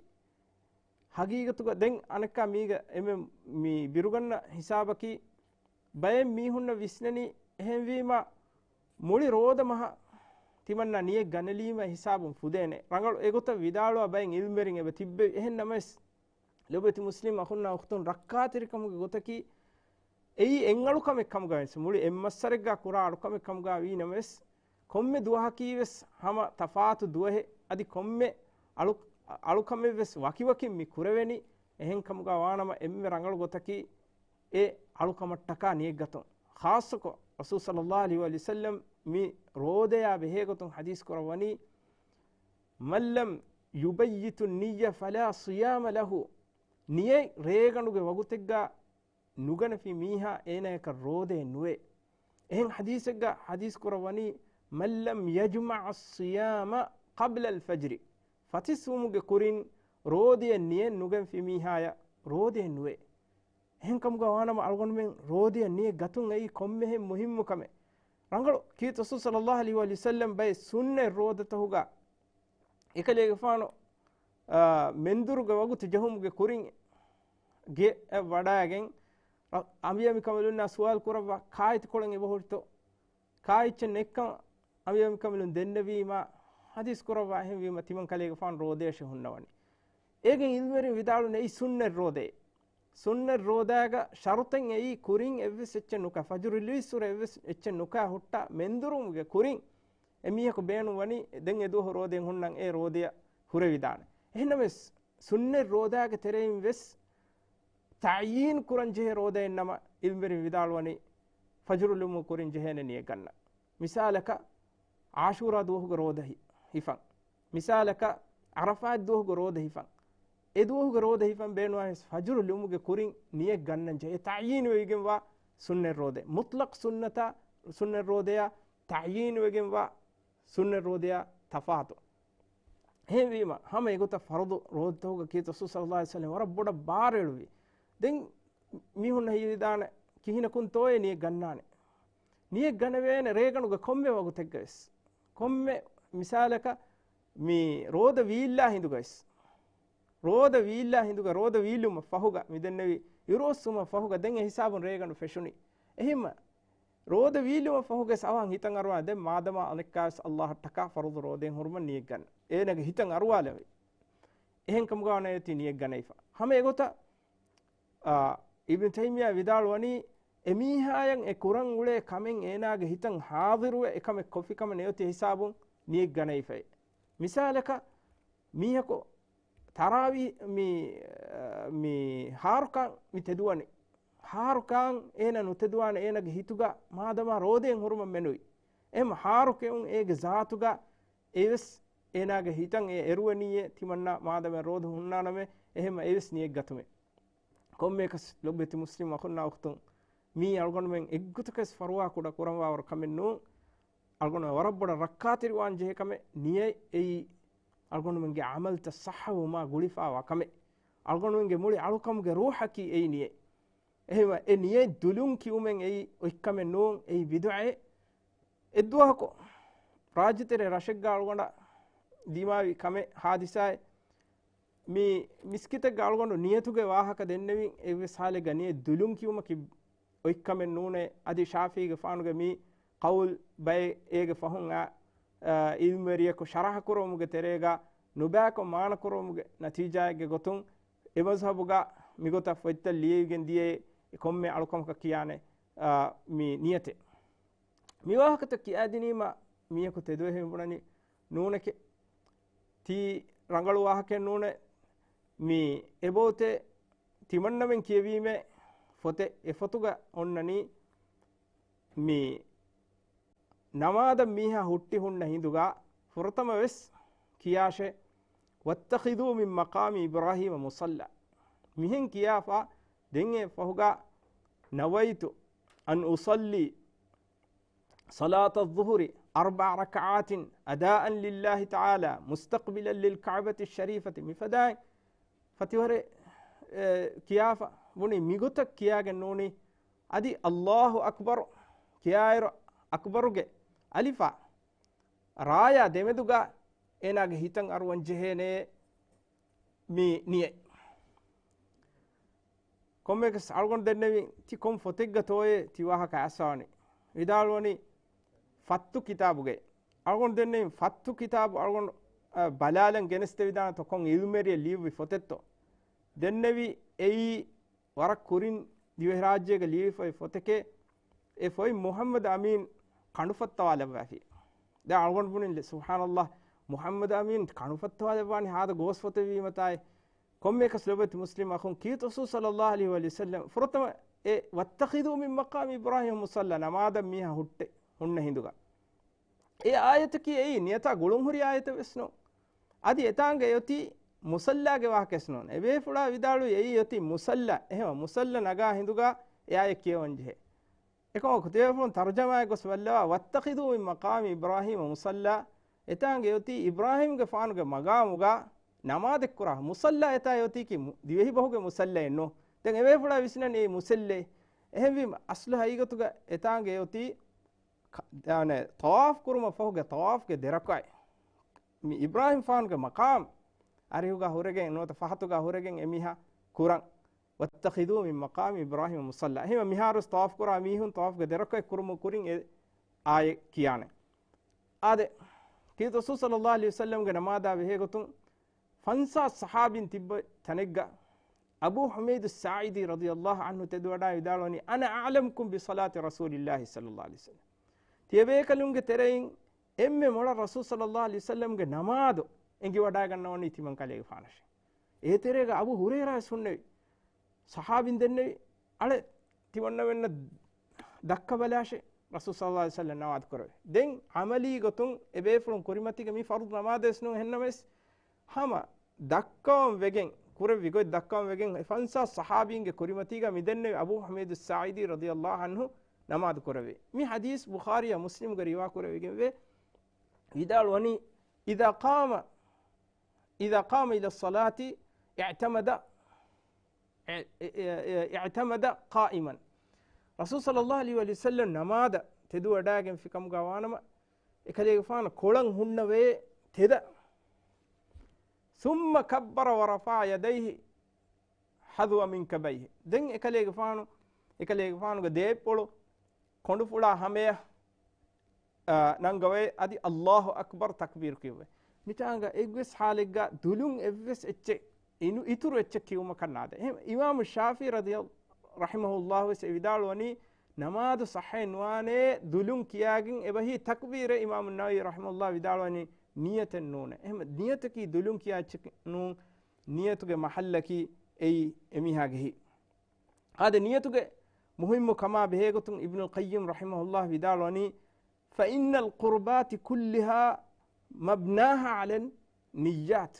ހަގީގަތުގަ ދެން އަނެއްކާ މީގަ އެންމެ މި ބިރުގަންނަ ހިސާބަކީ، ބައެއް މީހުންނަށް ވިސްނެނީ އެހެންވީމަ މުޅި ރޯދަ މަހަށް ތިމަންނާ ނިޔަތް ގަނެލީމަ ހިސާބުން ފުދޭނެ. ރަނގަޅު އެގޮތަށް ވިދާޅުވާ ބައެއް ޢިލްމުވެރިން އެބަ ތިއްބެވި. އެހެން ނަމަވެސް، ލޮބުވެތި މުސްލިމް އަޚުންނާ އުޚްތުން، ރައްކާތެރިކަމުގެ ގޮތަކީ އެއީ އެއް އަޅުކަމެއް ކަމުގަ ވެސް، މުޅި އެއް މައްސަރެއްގަ ކުރާ އަޅުކަމެއް ކަމުގަ ވީ ނަމަވެސް، ކޮންމެ ދުވަހަކީ ވެސް ހަމަ ތަފާތު ދުވަހެއް، އަދި ކޮންމެ އަޅު-، އަޅުކަމެއް ވެސް ވަކިވަކިން މި ކުރެވެނީ. އެހެން ކަމުގަ ވާނަމަ، އެންމެ ރަނގަޅު ގޮތަކީ އެ އަޅުކަމަށްޓަކާ ނިޔަތްގަތުން. ޚާއްޞަކޮށް، ރަސޫލު ޞައްލައްލާހު ޢަލައިހި ވަސައްލަމް މި ރޯދަޔާ ބެހޭގޮތުން ޙަދީޘް ކުރައްވަނީ، من لم يبيت النية فلا صيام له. ނިޔަތް ރޭގަނޑުގެ ވަގުތެއްގަ ނުގަނެފި މީހާ އޭނާޔަކަށް ރޯދައެއް ނުވޭ. އެހެން ޙަދީޘެއްގަ ޙަދީޘް ކުރައްވަނީ، من لم يجمع الصيام قبل الفجر. ފަތިސްވުމުގެ ކުރިން ރޯދަޔަށް ނިޔަތް ނުގެންފި މީހާޔަށް ރޯދައެއް ނުވޭ. އެހެންކަމުގަ ވާނަމަ އަޅުގަނޑުމެން ރޯދަޔަށް ނިޔަތް ގަތުން އެއީ ކޮންމެހެން މުހިއްމު ކަމެއް. ރަނގަޅު ކީރިތި ރަސޫލު ޞައްލައްލާހު ޢަލައިހި ވަސައްލަމް ބައެއް ސުންނަތް ރޯދަތަކުގަ އެކަލޭގެފާނު، އާ، މެންދުރުގެ ވަގުތު ޖެހުމުގެ ކުރިން ގެއަށް ވަޑައިގެން، ރަ-، އަނބިޔާމިކަނބަލުންނާ ސުވާލު ކުރައްވާ، ކާއެތިކޮޅެއް އެބަހުރިތޯ؟ ކާ އެއްޗެއް ނެތްކަން އަނބިޔާމިކަނބަލުން ދެންނެވީމާ، ޙަދީޘް ކުރައްވާ، އެހެންވީމަ ތިމަން ކަލޭގެފާނު ރޯދަޔަށޭ ހުންނަވަނީ. އޭގެ ޢިލްމުވެރިން ވިދާޅުވި އެއީ ސުންނަތް ރޯދައޭ. ސުންނަތް ރޯދާގަ ޝަރުޠެއް އެއީ ކުރިން އެއްވެސް އެއްޗެއް ނުކާ، ފަޖުރު ލިޔުއްސުރެ އެއްވެސް އެއްޗެއް ނުކާ ހުއްޓާ މެންދުރުވުމުގެ ކުރިން އެމީހަކު ބޭނުން ވަނީ ދެން އެދުވަހު ރޯދައެއް ހުންނަން އެ ރޯދަޔަށް ހުރެވިދާނެ. އެހެންނަމަވެސް، ސުންނަތް ރޯދާގެ ތެރެއިން ވެސް ތަޢްޔީން ކުރަން ޖެހޭ ރޯދައެއް ނަމަ، ޢިލްމުވެރިން ވިދާޅުވަނީ ފަޖުރު ލިޔުމުގެ ކުރިން ޖެހޭނެ ނިޔަތް ގަންނަން. މިސާލަކަށް، ޢާޝޫރާ ދުވަހުގެ ރޯދަ ހި-، ހިފަން. މިސާލަކަށް، ޢަރަފާތް ދުވަހުގެ ރޯދަ ހިފަން. އެ ދުވަހުގެ ރޯދަ ހިފަން ބޭނުންވާނެ ފަޖުރު ލިޔުމުގެ ކުރިން ނިޔަތް ގަންނަން ޖެހޭ. ތަޢްޔީނު ވެވިގެންވާ ސުންނަތް ރޯދަ. މުޠްލަޤް ސުންނަތާ، ސުންނަތް ރޯދަޔާ ތަޢްޔީނު ވެގެންވާ ސުންނަތް ރޯދަޔާ ތަފާތު. އެހެންވީމަ، ހަމަ އެގޮތަށް ފަރުޟު ރޯދަތަކުގަ ކީރިތި ރަސޫލު ޞައްލައްލާހު ޢަލައިހި ވަސައްލަމް ވަރަށް ބޮޑަށް ބާރުއެޅުއްވި. ދެން މީހުންނަށް ހީވިދާނެ ކިހިނަކުންތޯއޭ ނިޔަތް ގަންނާނެ. ނިޔަތް ގަނެވޭނެ ރޭގަނޑުގެ ކޮންމެ ވަގުތެއްގަވެސް. ކޮންމެ މިސާލަކަށް މި ރޯދަ ވީއްލާ ހިނދުގަވެސް. ރޯދަ ވީއްލާ ހިނދުގަ ރޯދަ ވީއްލުމަށް ފަހުގަ މި ދެންނެވި އިރުއޮއްސުމަށް ފަހުގަ ދެން އެހިސާބުން ރޭގަނޑު ފެށުނީ. އެހެންމަ ރޯދަ ވީއްލުމަށް ފަހުގަވެސް އަވަހަށް ހިތަށް އަރުވާ ދެން މާދަމާ އަނެއްކާވެސް އައްލާހަށްޓަކާ ފަރުޟު ރޯދައެއް ހުރުމަށް ނިޔަތް ގަންނަ. އޭނަގެ ހިތަށް އަރުވާލެވި. އެހެންކަމުގަ ވަނީ އޮތީ ނިޔަތް ގަނެވިފަ. ހަމަ އެގޮތަށް، އާ، އިބްނު ތައިމިއްޔާ ވިދާޅުވަނީ، އެމީހާޔަށް އެ ކުރަން އުޅޭ ކަމެއް އޭނާގެ ހިތަށް ޙާޟިރުވެ އެކަމެއް ކޮށްފިކަމަށް ނެއޮތީ ހިސާބުން ނިޔަތް ގަނެވިފައި. މިސާލަކަށް، މީހަކު ތަރާވީ މި، މި ހާރުކާން މި ތެދުވަނީ. ހާރުކާން އޭނަ ނުތެދުވާނެ އޭނަގެ ހިތުގަ މާދަމާ ރޯދައެއް ހުރުމަށް މެނުވީ. އެހެން ހާރުކެއުން އޭގެ ޒާތުގަ އެވެސް އޭނާގެ ހިތަށް އެ އެރުވަނީއޭ ތިމަންނާ މާދަމާ ރޯދަ ހުންނާނަމޭ، އެހެން އެވެސް ނިޔަތް ގަތުމޭ. ކޮންމެއަކަސް ލޮބުވެތި މުސްލިމް އަޚުންނާ އުޚްތުން، މީ އަޅުގަނޑުމެން އެއްގޮތަކަސް ފަރުވާ ކުޑަ ކުރަންވާވަރު ކަމެއް ނޫން. އަޅުގަނޑު ވަރަށް ބޮޑަށް ރައްކާތެރިވާން ޖެހޭ ކަމެއް ނިޔަތް އެއީ، އަޅުގަނޑުމެންގެ ޢަމަލުތައް ޞައްޙަވުމާ ގުޅިފާވާ ކަމެއް. އަޅުގަނޑުމެންގެ މުޅި އަޅުކަމުގެ ރޫޙަކީ އެއީ ނިޔަތް. އެހެންވެ، އެ ނިޔަތް ދުލުން ކިޔުމެއް އެއީ އޮތްކަމެއް ނޫން، އެއީ ބިދުޢައެއް. އެއްދުވަހަކު ރާއްޖެތެރޭ ރަށެއްގަ އަޅުގަނޑަށް ދިމާވި ކަމެއް ހާދިސާއެއް. މި މިސްކިތެއްގަ އަޅުގަނޑު ނިޔަތުގެ ވާހަކަ ދެންނެވިން އެއްވެސް ހާލެއްގަ ނިޔަތް ދުލުން ކިޔުމަކީ އޮތްކަމެއް ނޫނޭ. އަދި ޝާފިޢީގެފާނުގެ މި ޤައުލް ބައެއް އޭގެ ފަހުން އާ، އާ، ޢިލްމުވެރިޔަކު ޝަރަޙަ ކުރުވުމުގެ ތެރޭގަ ނުބައިކޮށް މާނަ ކުރުވުމުގެ ނަތީޖާއެއްގެ ގޮތުން އެ މަޒްހަބުގަ މިގޮތަށް ފޮތްތައް ލިޔެވިގެން ދިޔައީ ކޮންމެ އަޅުކަމަކަށް ކިޔާނެ، އާ، މި ނިޔަތެއް. މި ވާހަކަތައް ކިޔާދިނީމަ މީހަކު ތެދުވެހެން ބުނަނީ ނޫނެކޭ. ތީ ރަނގަޅު ވާހަކައެއް ނޫނޭ. މި އެބައޮތޭ ތިމަންނަމެން ކިޔެވީމޭ ފޮތެއް. އެ ފޮތުގަ އޮންނަނީ މި ނަމާދަށް މީހާ ހުއްޓި ހުންނަ ހިނދުގަ ފުރަތަމަ ވެސް ކިޔާށޭ، "واتخذوا من مقام إبراهيم مصلى." މިހެން ކިޔާފަ ދެން އެ ފަހުގަ، "نويت أن أصلي صلاة الظهر أربع ركعات أداء لله تعالى مستقبلا للكعبة الشريفة." މިފަދައިން ފަތިވަރެއް، އެ، ކިޔާފަ ބުނި މިގޮތަށް ކިޔާގެން ނޫނީ. އަދި އައްލާހު އަކްބަރު ކިޔާއިރު އަކްބަރުގެ އަލިފާ ރާޔާ ދެމެދުގަ އޭނާގެ ހިތަށް އަރުވަން ޖެހޭނޭ މި ނިޔަތް. ކޮންމެއަކަސް އަޅުގަނޑު ދެންނެވި ތި ކޮން ފޮތެއްގަތޯއޭ ތި ވާހަކަ އައްސަވާނީ. ވިދާޅުވަނީ ފަތްތު ކިތާބުގައި. އަޅުގަނޑު ދެންނެވި ފަތްތު ކިތާބު އަޅުގަނޑު، އަ، ބަލާލަން ގެނެސްދެވިދާނެތޯ ކޮން ޢިލްމުވެރިއެއް ލިޔުއްވި ފޮތެއްތޯ. ދެންނެވި އެއީ ވަރަށް ކުރިން ދިވެހިރާއްޖޭގަ ލިޔެވިފައި ފޮތެކޭ. އެ ފޮތް މުޙައްމަދު އަމީން ކަނޑުފައްތަވާލައްވައިފި. ދެން އަޅުގަނޑު ބުނިން، ސުބްޙާނައްލާހް، މުޙައްމަދު އަމީން ކަނޑުފައްތަވާލައްވާނީ ހާދަ ގޯސް ފޮތެއް ވީމަތާއޭ. ކޮންމެއަކަސް ލޮބުވެތި މުސްލިމް އަޚުން، ކީރިތި ރަސޫލު ޞައްލައްލާހު ޢަލައިހި ވަސައްލަމް ފުރަތަމަ އެ "واتخذوا من مقام إبراهيم مصلى" ނަމާދަށް މީހާ ހުއްޓެ ހުންނަ ހިނދުގަ. އެ އާޔަތަކީ އެއީ ނިޔަތާ ގުޅުންހުރި އާޔަތެއް ވެސް ނޫން. އަދި އެތާނގަ އެއޮތީ މުޞައްލާގެ ވާހަކަވެސް ނޫން. އެބޭފުޅާ ވިދާޅުވީ އެއީ އޮތީ މުޞައްލާ. އެހެންވެ، މުޞައްލަ ނަގާ ހިނދުގަ އެ އާޔަތް ކިޔަވަން ޖެހޭ. އެކަމަކު ތިބޭފުޅުން ތަރުޖަމާއެއް ގޮސް ބައްލަވާ، "واتخذوا من مقام إبراهيم مصلى." އެތާނގަ އޮތީ އިބްރާހީމްގެފާނުގެ މަގާމުގަ ނަމާދެއްކުރާ. މުޞައްލާ އެތާ އޮތީކީ މު-، ދިވެހި ބަހުގެ މުޞައްލައެއް ނޫން. ދެން އެބޭފުޅާ ވިސްނަނީ އެއީ މުޞައްލައޭ. އެހެންވީމަ، އަސްލު ހަގީގަތުގަ އެތާނގަ އޮތީ ކަ-، އަނެއް، ޠަވާފް ކުރުމަށް ފަހުގެ ޠަވާފްގެ ދެރަކުޢަތް. މި އިބްރާހީމް ފާނުގެ މަޤާމް އަރިހުގަ ހުރެގެން ނުވަތަ ފަހަތުގަ ހުރެގެން އެމީހާ ކުރަން. "واتخذوا من مقام إبراهيم مصلى." އެހެންވެ، މިހާރުވެސް ޠަވާފް ކުރާ މީހުން ޠަވާފްގެ ދެރަކުޢަތް ކުރުމުގެ ކުރިން އެ އާޔަތް ކިޔާނެ. އާދެ، ކީރިތި ރަސޫލު ޞައްލައްލާހު ޢަލައިހި ވަސައްލަމްގެ ނަމާދާ ބެހޭގޮތުން ފަންސާސް ޞަޙާބީން ތިއްބަ ތަނެއްގަ އަބޫ ޙުމައިދު ސާޢިދީ ރަޟިޔައްލާހު ޢަންހު ތެދުވަޑާ ވިދާޅުވަނީ، "أنا أعلمكم بصلاة رسول الله صلى الله عليه وسلم." ތިޔަބޭކަލުންގެ ތެރެއިން އެންމެ މޮޅަށް ރަސޫލު ޞައްލައްލާހު ޢަލައިހި ވަސައްލަމްގެ ނަމާދު އެނގިވަޑާގަންނަވަނީ ތިމަން ކަލޭގެފާނަށޭ. އޭތެރޭގަ އަބޫ ހުރައިރާވެސް ހުންނެވި. ޞަޙާބީން ދެންނެވި، އަޅެ ތިމަންނަމެންނަށް ދައްކަބަލާށޭ، ރަސޫލު ޞައްލައްލާހު ޢަލައިހި ވަސައްލަމް ނަމާދު ކުރެވޭ. ދެން ޢަމަލީ ގޮތުން އެބޭފުޅުން ކުރިމަތީގަ މީ ފަރުޟު ނަމާދެއް ވެސް ނޫން. އެހެންނަމަވެސް، ހަމަ ދައްކަވަން ވެގެން، ކުރެއްވި ގޮތް ދައްކަވަން ވެގެން، އެ ފަންސާސް ޞަޙާބީންގެ ކުރިމަތީގަ މި ދެންނެވި އަބޫ ޙުމައިދު ސާޢިދީ ރަޟިޔައްލާހު ޢަންހު ނަމާދު ކުރެވޭ. މި ޙަދީޘް ބުޚާރީއާ މުސްލިމްގެ ރިވާ ކުރެވިގެންވޭ. ވިދާޅުވަނީ، "إذا قام، إذا قام إلى الصلاة اعتمد، ا-، ا-، ا-، اعتمد قائما." ރަސޫލު ޞައްލައްލާހު ޢަލައިހި ވަސައްލަމް ނަމާދަށް ތެދުވަޑާގެންފި ކަމުގަ ވާނަމަ، އެކަލޭގެފާނު ކޮޅަށް ހުންނަވޭ ތެދަށް. ثم كبر ورفع يديه حذو منكبيه. ދެން އެކަލޭގެފާނު، އެކަލޭގެފާނުގެ ދޭއްޕޮޅު ކޮނޑުފުޅާ ހަމަޔަށް، އާ، ނަންގަވައި އަދި އައްލާހު އަކްބަރު ތަކްބީރު ކިޔުއްވައި. މިތާނގަ އެއްވެސް ޙާލެއްގަ ދުލުން އެއްވެސް އެއްޗެއް އިނު-، އިތުރު އެއްޗެއް ކިޔުމަކަށް ނާދެ. އެހެން އިމާމު ޝާފިޢީ ރަޟިޔަ-، ރަޙިމަހުﷲ ވެސް އެ ވިދާޅުވަނީ، ނަމާދު ޞައްޙައެއް ނުވާނޭ ދުލުން ކިޔާގެން އެބަހީ ތަކްބީރެއް. އިމާމު ނަވަވީ ރަޙިމަހުﷲ ވިދާޅުވަނީ، ނިޔަތެއް ނޫނޭ. އެހެން ނިޔަތަކީ ދުލުން ކިޔާ އެއްޗެއް ނޫން. ނިޔަތުގެ މަޙައްލަކީ އެއީ އެމީހާގެ ހިތް. އާދެ، ނިޔަތުގެ މުހިއްމު ކަމާ ބެހޭގޮތުން އިބްނުލް ޤައްޔިމް ރަޙިމަހުﷲ ވިދާޅުވަނީ، "فإن القربات كلها مبناها على النيات."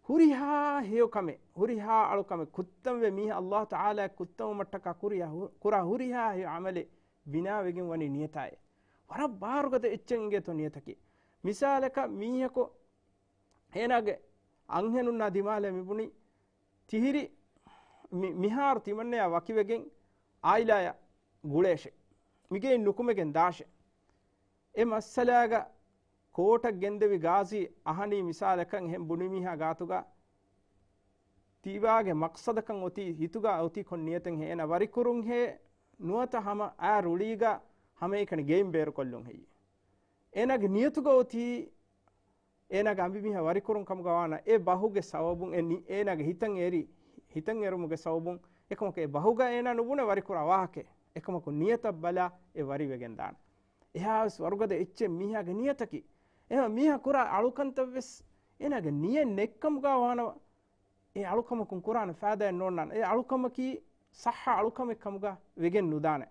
ހުރިހާ ހެޔޮ ކަމެއް، ހުރިހާ އަޅުކަމެއް، ކުއްތަންވެ މީހާ އައްލާހު ތަޢާލާ ކުއްތަވުމަށްޓަކާ ކުރިޔާ ހު-، ކުރާ ހުރިހާ ހެޔޮ ޢަމަލެއް ބިނާވެގެން ވަނީ ނިޔަތާއޭ. ވަރަށް ބާރުގަދަ އެއްޗެއް އިނގޭތޯ ނިޔަތަކީ. މިސާލަކަށް މީހަކު އޭނާގެ އަންހެނުންނާ ދިމާލަށް މިބުނި، ތިހިރި މި-، މިހާރު ތިމަންނަޔާ ވަކިވެގެން އާއިލާޔަށް ގުޅޭށެ. މިގެއިން ނުކުމެގެން ދާށެ. އެ މައްސަލާގަ ކޯޓަށް ގެންދެވި ގާޒީ އަހަނީ މިސާލަކަށް އެހެން ބުނި މީހާ ގާތުގަ ތީބާގެ މަޤްޞަދަކަށް އޮތީ ހިތުގަ އޮތީ ކޮން ނިޔަތެއް ހޭ؟ އޭނަ ވަރިކުރުން ހޭ ނުވަތަ ހަމަ އާ ރުޅީގަ ހަމައެކަނި ގެއިން ބޭރުކޮށްލުން ހެއްޔޭ؟ އޭނާގެ ނިޔަތުގަ އޮތީ އޭނާގެ އަނބިމީހާ ވަރިކުރުން ކަމުގަ ވާނަ އެ ބަހުގެ ސަބަބުން އެ ނި-، އޭނާގެ ހިތަށް އެރި، ހިތަށް އެރުމުގެ ސަބަބުން އެކަމަކު އެ ބަހުގަ އޭނާ ނުބުނެ ވަރިކުރާ ވާހަކައެއް. އެކަމަކު ނިޔަތަށް ބަލާ އެ ވަރިވެގެން ދާނެ. އެހާވެސް ވަރުގަދަ އެއްޗެއް މީހާގެ ނިޔަތަކީ. އެހެން މީހާ ކުރާ އަޅުކަންތައްވެސް އޭނާގެ ނިޔަތް ނެއްކަމުގަ ވާނަމަ، އެ އަޅުކަމަކުން ކުރާނެ ފައިދާއެއް ނޯންނާނެ. އެ އަޅުކަމަކީ ޞައްޙަ އަޅުކަމެއް ކަމުގަ ވެގެން ނުދާނެ.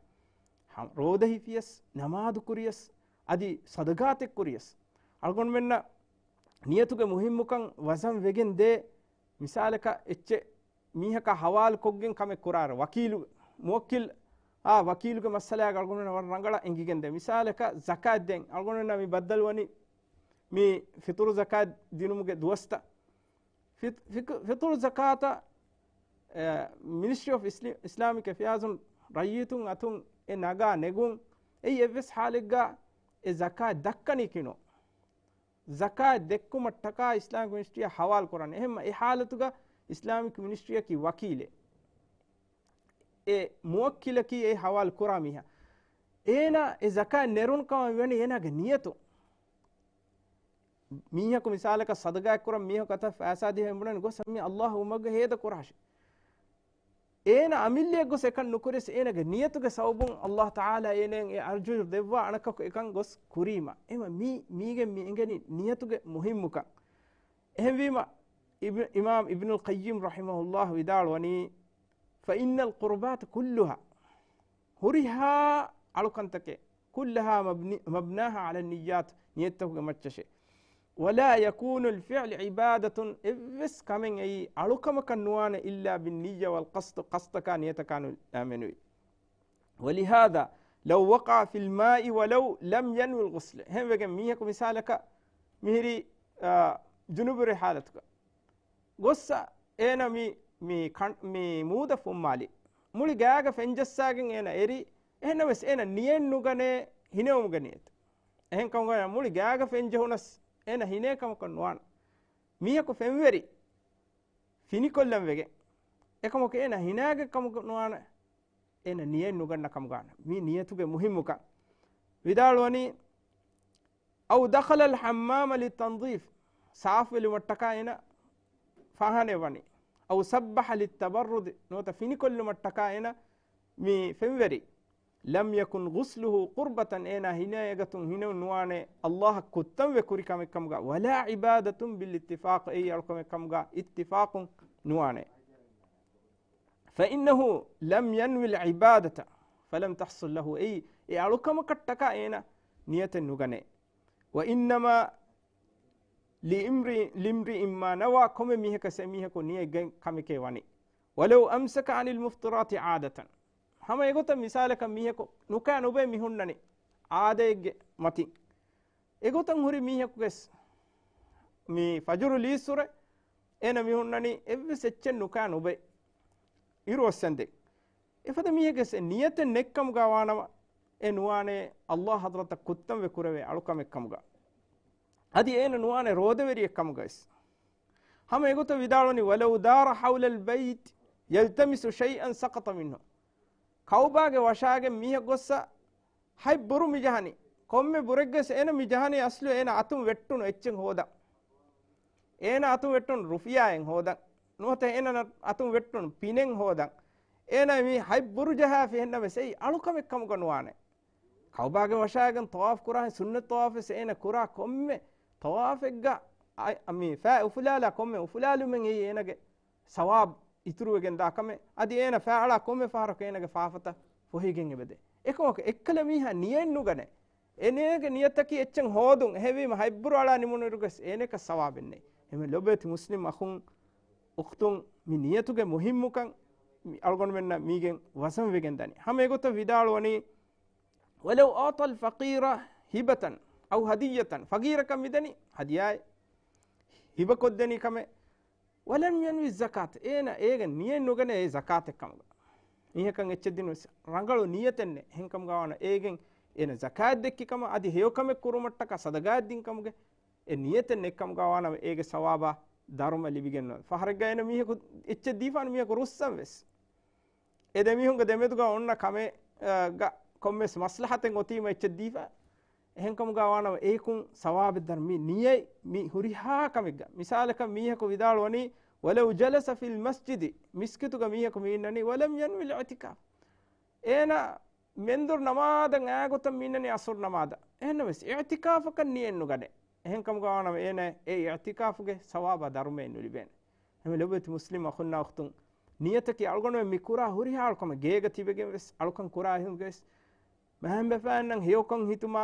ހަ-، ރޯދަ ހިފިޔަސް، ނަމާދު ކުރިޔަސް، އަދި ޞަދަޤާތެއް ކުރިޔަސް، އަޅުގަނޑުމެންނަށް ނިޔަތުގެ މުހިއްމުކަން ވަޒަން ވެގެން ދޭ. މިސާލަކަށް އެއްޗެއް މީހަކާ ހަވާލުކޮށްގެން ކަމެއް ކުރާއިރު، ވަކީލު، މުވައްކިލް، އާ، ވަކީލުގެ މައްސަލައާ އަޅުގަނޑުމެންނަށް ވަރަށް ރަނގަޅަށް އެނގިގެން ދޭ. މިސާލަކަށް ޒަކާތް ދޭން. އަޅުގަނޑުމެންނަށް މި ބައްދަލުވަނީ މި ފިޠުރު ޒަކާތް ދިނުމުގެ ދުވަސްތައް. ފި-، ފިކު-، ފިޠުރު ޒަކާތަށް، އެ، މިނިސްޓްރީ އޮފް އިސްލި-، އިސްލާމިކް އެފެއާޒުން ރައްޔިތުން އަތުން އެ ނަގާ ނެގުން، އެއީ އެއްވެސް ހާލެއްގަ އެ ޒަކާތް ދައްކަނީކީ ނޫން. ޒަކާތް ދެއްކުމަށްޓަކާ އިސްލާމިކް މިނިސްޓްރީއަށް ހަވާލު ކުރާނެ. އެހެންމަ އެ ހާލަތުގަ އިސްލާމިކް މިނިސްޓްރީއަކީ ވަކީލެއް. އެ މުވައްކިލަކީ އެ ހަވާލު ކުރާ މީހާ. އޭނާ އެ ޒަކާތް ނެރުނު ކަމަށް ވަނީ އޭނާގެ ނިޔަތު. މީހަކު މިސާލަކަށް ސަދަގާތް ކުރަން މީހަކު އަތަށް ފައިސާ ދިޔަ އެނބުނަން ގޮސް މި އައްލާހު އުމަގަ ހޭދަ ކުރާށި. އޭނަ އަމިއްލައަށް ގޮސް އެކަން ނުކުރިޔަސް އޭނަގެ ނިޔަތުގެ ސަބަބުން އައްލާހު ތަޢާލާ އޭނައަށް އެ އަޖުރު ދެއްވާ އަނެކަކު އެކަން ގޮސް ކުރީމަ. އެމަ މީ، މީގެ މި އެނގެނީ ނިޔަތުގެ މުހިއްމުކަން. އެހެންވީމަ އިބް-، އިމާމް އިބްނުލް ޤައްޔިމް ރަޙިމަހުﷲ ވިދާޅުވަނީ، فإن القربات كلها، ހުރިހާ އަޅުކަންތަކެއް، كلها مبني-، مبناها على النيات، ނިޔަތްތަކުގެ މައްޗަށޭ. ولا يكون الفعل عبادة، އެއްވެސް ކަމެއް އެއީ އަޅުކަމަކަށް ނުވާނެ، إلا بالنية والقصد، ޤަޞްދަކާ ނިޔަތަކާ ނުލާމެނުވި. ولهذا لو وقع في الماء ولو لم ينو الغسل. އެހެންވެގެން މީހަކު މިސާލަކަށް މިހިރީ، އާ، ޖުނުބުވެރި ހާލަތުގަ ގޮއްސަ އޭނަ މި، މި ކަން-، މި މޫދަ ފުއްމާލި. މުޅި ގާގަ ފެންޖައްސާގެން އޭނަ އެރި. އެހެންނަމަވެސް އޭނަ ނިޔަތް ނުގަނޭ ހިނެވުމުގެ ނިޔަތު. އެހެންކަމުގަ މުޅި ގާގަ ފެންޖެހުނަސް އޭނަ ހިނޭ ކަމަކަށް ނުވާނެ. މީހަކު ފެންވެރި ފިނިކޮށްލަން ވެގެން. އެކަމަކު އޭނަ ހިނާގެ ކަމަކަށް ނުވާނެ. އޭނަ ނިޔަތް ނުގަންނަ ކަމުގަ ވާނެ. މީ ނިޔަތުގެ މުހިއްމުކަން. ވިދާޅުވަނީ، أو دخل الحمام للتنظيف، ސާފުވެލުމަށްޓަކާ އޭނަ ފާހާނައަށް ވަނީ. أو سبح للتبرد، ނުވަތަ ފިނިކޮށްލުމަށްޓަކާ އޭނަ މި ފެންވެރި. لم يكن غسله قربة، އޭނާ ހިނޭ އެގޮތުން ހިނެވުން ނުވާނެ، އައްލާހަށް ކުއްތަންވެ ކުރި ކަމެއް ކަމުގަ، ولا عبادة بالاتفاق، އެއީ އަޅުކަމެއް ކަމުގަ އިއްތިފާޤުން ނުވާނެ. فإنه لم ينو العبادة فلم تحصل له، އެއީ އެ އަޅުކަމަކަށްޓަކާ އޭނަ ނިޔަތެއް ނުގަނޭ. وإنما لامرئ، لامرئ ما نوى، ކޮންމެ މީހަކަސް އެ މީހަކު ނިޔަތް ގެން ކަމެކޭ ވަނީ. ولو أمسك عن المفطرات عادة، ހަމަ އެގޮތަށް މިސާލަކަށް މީހަކު ނުކާ ނުބައި މި ހުންނަނީ އާދައެއްގެ މަތިން. އެގޮތަށް ހުރި މީހަކުގެސް މި ފަޖުރު ލީއްސުރެ އޭނަ މި ހުންނަނީ އެއްވެސް އެއްޗެއް ނުކާ ނުބައި އިރު އޮއްސެންދެން. އެފަދަ މީހެއްގެސް އެ ނިޔަތެއް ނެއްކަމުގަ ވާނަމަ، އެ ނުވާނެ އައްލާހު ޙަޟްރަތަށް ކުއްތަންވެ ކުރެވޭ އަޅުކަމެއްކަމުގަ. އަދި އޭނަ ނުވާނެ ރޯދަވެރިއެއްކަމުގަވެސް. ހަމަ އެގޮތަށް ވިދާޅުވަނީ، ولو دار حول البيت يلتمس شيئا سقط منه. ކައުބާގެ ވަށާގެން މީހަކު ގޮއްސަ ހަތް ބުރު މިޖަހަނީ. ކޮންމެ ބުރެއްގަސް އޭނަ މި ޖަހަނީ އަސްލު އޭނަ އަތުން ވެއްޓުނު އެއްޗެއް ހޯދަން. އޭނަ އަތުން ވެއްޓުނު ރުފިޔާއެއް ހޯދަން. ނުވަތަ އޭނަ އަތުން ވެއްޓުނު ޕިނެއް ހޯދަން. އޭނަ މި ހަތް ބުރު ޖަހާފި ހެންނަމެސް އެއީ އަޅުކަމެއް ކަމުގަ ނުވާނެ. ކައުބާގެ ވަށާގެން ޠަވާފް ކުރާ ސުންނަތް ޠަވާފެސް އޭނަ ކުރާ ކޮންމެ ޠަވާފެއްގަ އަ-، މި ފައި އުފުލާލާ ކޮންމެ އުފުލާލުމެއް އެއީ އޭނަގެ ސަވާބު އިތުރުވެގެން ދާ ކަމެއް. އަދި އޭނަ ފާޅާ ކޮންމެ ފަހަރަކު އޭނަގެ ފާފަތައް ފޮހިގެން އެބަދޭ. އެކަމަކު އެއްކަލަ މީހާ ނިޔަތް ނުގަނޭ. އޭނަގެ ނިޔަތަކީ އެއްޗެއް ހޯދުން. އެހެންވީމަ ހަތް ބުރު އަޅާ ނިމުނުއިރުގަސް އޭނައަކަށް ސަވާބެއް ނެތް. އެހެން ލޮބުވެތި މުސްލިމް އަޚުން އުޚްތުން މި ނިޔަތުގެ މުހިއްމުކަން މި އަޅުގަނޑުމެންނަށް މީގެން ވަޒަން ވެގެން ދަނީ. ހަމަ އެގޮތަށް ވިދާޅުވަނީ، ولو أعطى الفقير هبة أو هدية، ފަގީރަކަށް މިދަނީ ހަދިޔާއެއް ހިބަކޮށްދެނީ ކަމެއް. ولم ينو الزكاة، އޭނަ އޭގެން ނިޔަތް ނުގަނޭ އެ ޒަކާތެއް ކަމުގަ. މީހަކަށް އެއްޗެއް ދިނުވެސް ރަނގަޅު ނިޔަތެއް ނެތް. އެހެންކަމުގަ ވާނަ އޭގެން އޭނަ ޒަކާތް ދެއްކި ކަމަށް، އަދި ހެޔޮކަމެއް ކުރުމަށްޓަކާ ސަދަގާތް ދިން ކަމުގެ އެ ނިޔަތެއް ނެއްކަމުގަ ވާނަމަ، އޭގެ ސަވާބާ ދަރުމަ ލިބިގެން ނުވޭ. ފަހަރެއްގަ އޭނަ މީހަކު އެއްޗެއް ދީފާނު މީހަކު ރުއްސަން ވެސް. އެ ދެމީހުންގެ ދެމެދުގަ އޮންނަ ކަމެއް، އަ، ގަ ކޮންމެސް މަސްލަހަތެއް އޮތީމަ އެއްޗެއް ދީފަ. އެހެންކަމުގަ ވާނަމަ އޭކުން ސަވާބެއް ދަރު މި ނިޔަތް މި ހުރިހާ ކަމެއްގަ. މިސާލަކަށް މީހަކު ވިދާޅުވަނީ، "ولو جلس في المسجد"، މިސްކިތުގަ މީހަކު މި އިންނަނީ، "ولم ينو الاعتكاف". އޭނަ މެންދުރު ނަމާދަށް އާ ގޮތަށް މި އިންނަނީ އަސުރު ނަމާދަށް. އެހެންނަމަވެސް، އިޢްތިކާފަކަށް ނިޔަތް ނުގަނޭ. އެހެންކަމުގަ ވާނަމަ އޭނަ އެ އިޢްތިކާފުގެ ސަވާބާ ދަރުމައެއް ނުލިބޭނެ. އެހެން ލޮބުވެތި މުސްލިމް އަޚުންނާ އުޚްތުން، ނިޔަތަކީ އަޅުގަނޑުމެން މި ކުރާ ހުރިހާ އަޅުކަމެއް، ގޭގަ ތިބެގެން ވެސް އަޅުކަން ކުރާ އިހުންގެ ވެސް، މަހަންބަފައިންނަށް ހެޔޮކަން ހިތުމާ،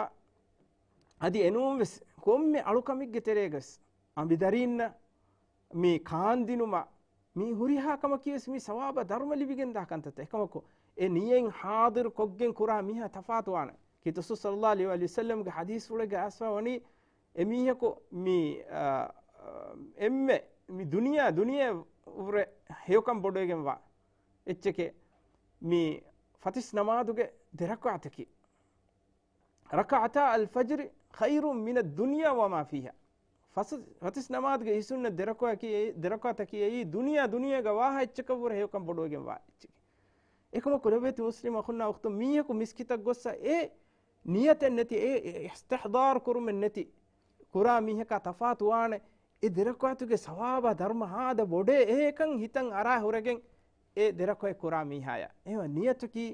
އަދި އެނޫން ވެސް ކޮންމެ އަޅުކަމެއްގެ ތެރޭގަ ވެސް އަނބިދަރީންނަށް މި ކާންދިނުމަށް މި ހުރިހާ ކަމަކީ ވެސް މި ސަވާބާ ދަރުމަ ލިބިގެންދާ ކަންތައްތައް. އެކަމަކު، އެ ނިޔަތް ޙާޟިރު ކޮށްގެން ކުރާ މީހާ ތަފާތުވާނެ. ކީރިތި ރަސޫލު ޞައްލައްލާހު ޢަލައިހި ވަސައްލަމްގެ ޙަދީޘްފުޅެއްގަ އައިސްފަ ވަނީ، އެމީހަކު މި، އާ، އެންމެ މި ދުނިޔެ، ދުނިޔެ އުރެ ހެޔޮކަން ބޮޑުވެގެންވާ އެއްޗެކޭ، މި ފަތިސް ނަމާދުގެ ދެރަކާތަކީ، "ركعتا الفجر خير من الدنيا وما فيها." ފަސް-، ފަތިސް ނަމާދުގެ އިސުންނަ ދެރަކާތަކީ، ދެރަކާތަކީ އެއީ ދުނިޔެ، ދުނިޔޭގަ ވާހާ އެއްޗަކަށްވުރެ ހެޔޮކަން ބޮޑުވެގެންވާ އެއްޗެކޭ. އެކަމަކު ލޮބުވެތި މުސްލިމް އަޚުންނާ އުޚްތުން، މީހަކު މިސްކިތަށް ގޮއްސަ އެ ނިޔަތެއް ނެތި، އެ، އެ އިސްތިޙްޟާރު ކުރުމެއް ނެތި ކުރާ މީހަކާ ތަފާތުވާނެ. އެ ދެރަކާތުގެ ސަވާބާ ދަރުމަ ހާދަ ބޮޑޭ އެހެކަން ހިތަށް އަރާ ހުރެގެން އެ ދެރަކާތް ކުރާ މީހާޔާ. އެހެން ނިޔަތަކީ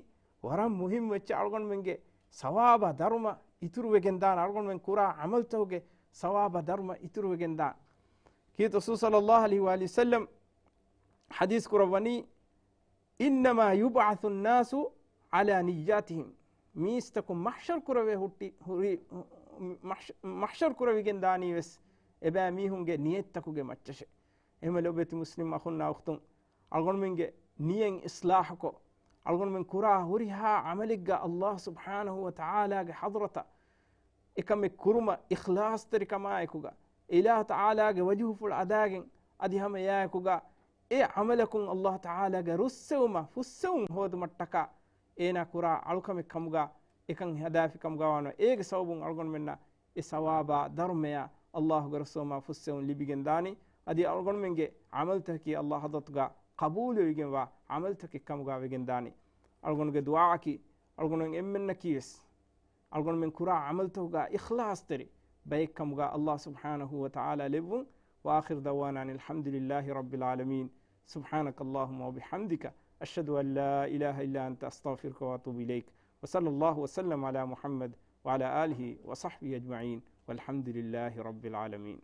ވަރަށް މުހިއްމު އެއްޗެއް. އަޅުގަނޑުމެންގެ ސަވާބާ ދަރުމަ އިތުރުވެގެންދާނެ، އަޅުގަނޑުމެން ކުރާ ޢަމަލުތަކުގެ ސަވާބާ ދަރުމަ އިތުރުވެގެންދާނެ. ކީރިތި ރަސޫލު ޞައްލައްލާހު ޢަލައިހި ވަސައްލަމް ޙަދީޘް ކުރައްވަނީ، "إنما يبعث الناس على نياتهم." މީސްތަކުން މަޙްޝަރު ކުރެވޭ ހުއްޓި، ހުރި، މަޙްޝަ-، މަޙްޝަރު ކުރެވިގެން ދާނީ ވެސް އެބައިމީހުންގެ ނިޔަތްތަކުގެ މައްޗަށޭ. އެހެންވެ ލޮބުވެތި މުސްލިމް އަޚުންނާ އުޚްތުން، އަޅުގަނޑުމެންގެ ނިޔަތް އިޞްލާޙުކޮށް، އަޅުގަނޑުމެން ކުރާ ހުރިހާ ޢަމަލެއްގަ ﷲ ސުބްޙާނަހޫ ވަތަޢާލާގެ ޙަޟްރަތަށް އެކަމެއް ކުރުމަށް އިޚްލާޞްތެރިކަމާއެކުގަ، އިލާހު ތަޢާލާގެ ވަޖުހުފުޅު އަދާގެން، އަދި ހަމަ އެއާއެކުގަ އެ ޢަމަލަކުން ﷲ ތަޢާލާގެ ރުއްސެވުމަށް ފުއްސެވުން ހޯދުމަށްޓަކާ އޭނާ ކުރާ އަޅުކަމެއް ކަމުގަ އެކަން ހަދާފި ކަމުގަ ވާނަމަ، އޭގެ ސަބަބުން އަޅުގަނޑުމެންނަށް އެ ސަވާބާ ދަރުމަޔާ ﷲގެ ރުއްސެވުމާ ފުއްސެވުން ލިބިގެން ދާނީ. އަދި އަޅުގަނޑުމެންގެ ޢަމަލުތަކަކީ ﷲ ޙަޟްރަތުގަ ޤަބޫލުވެވިގެންވާ ޢަމަލުތަކެއް ކަމުގަ ވެގެން ދާނީ. އަޅުގަނޑުގެ ދުޢާއަކީ އަޅުގަނޑު އެންމެންނަކީ ވެސް އަޅުގަނޑުމެން ކުރާ ޢަމަލުތަކުގަ އިޚްލާޞްތެރި ބައެއްކަމުގަ ﷲ ސުބްޙާނަހޫ ވަތަޢާލާ ލެއްވުން. وآخر دعوانا أن الحمد لله رب العالمين. سبحانك اللهم وبحمدك، أشهد أن لا إله إلا أنت، أستغفرك وأتوب إليك. وصلى الله وسلم على محمد وعلى آله وصحبه أجمعين، والحمد لله رب العالمين.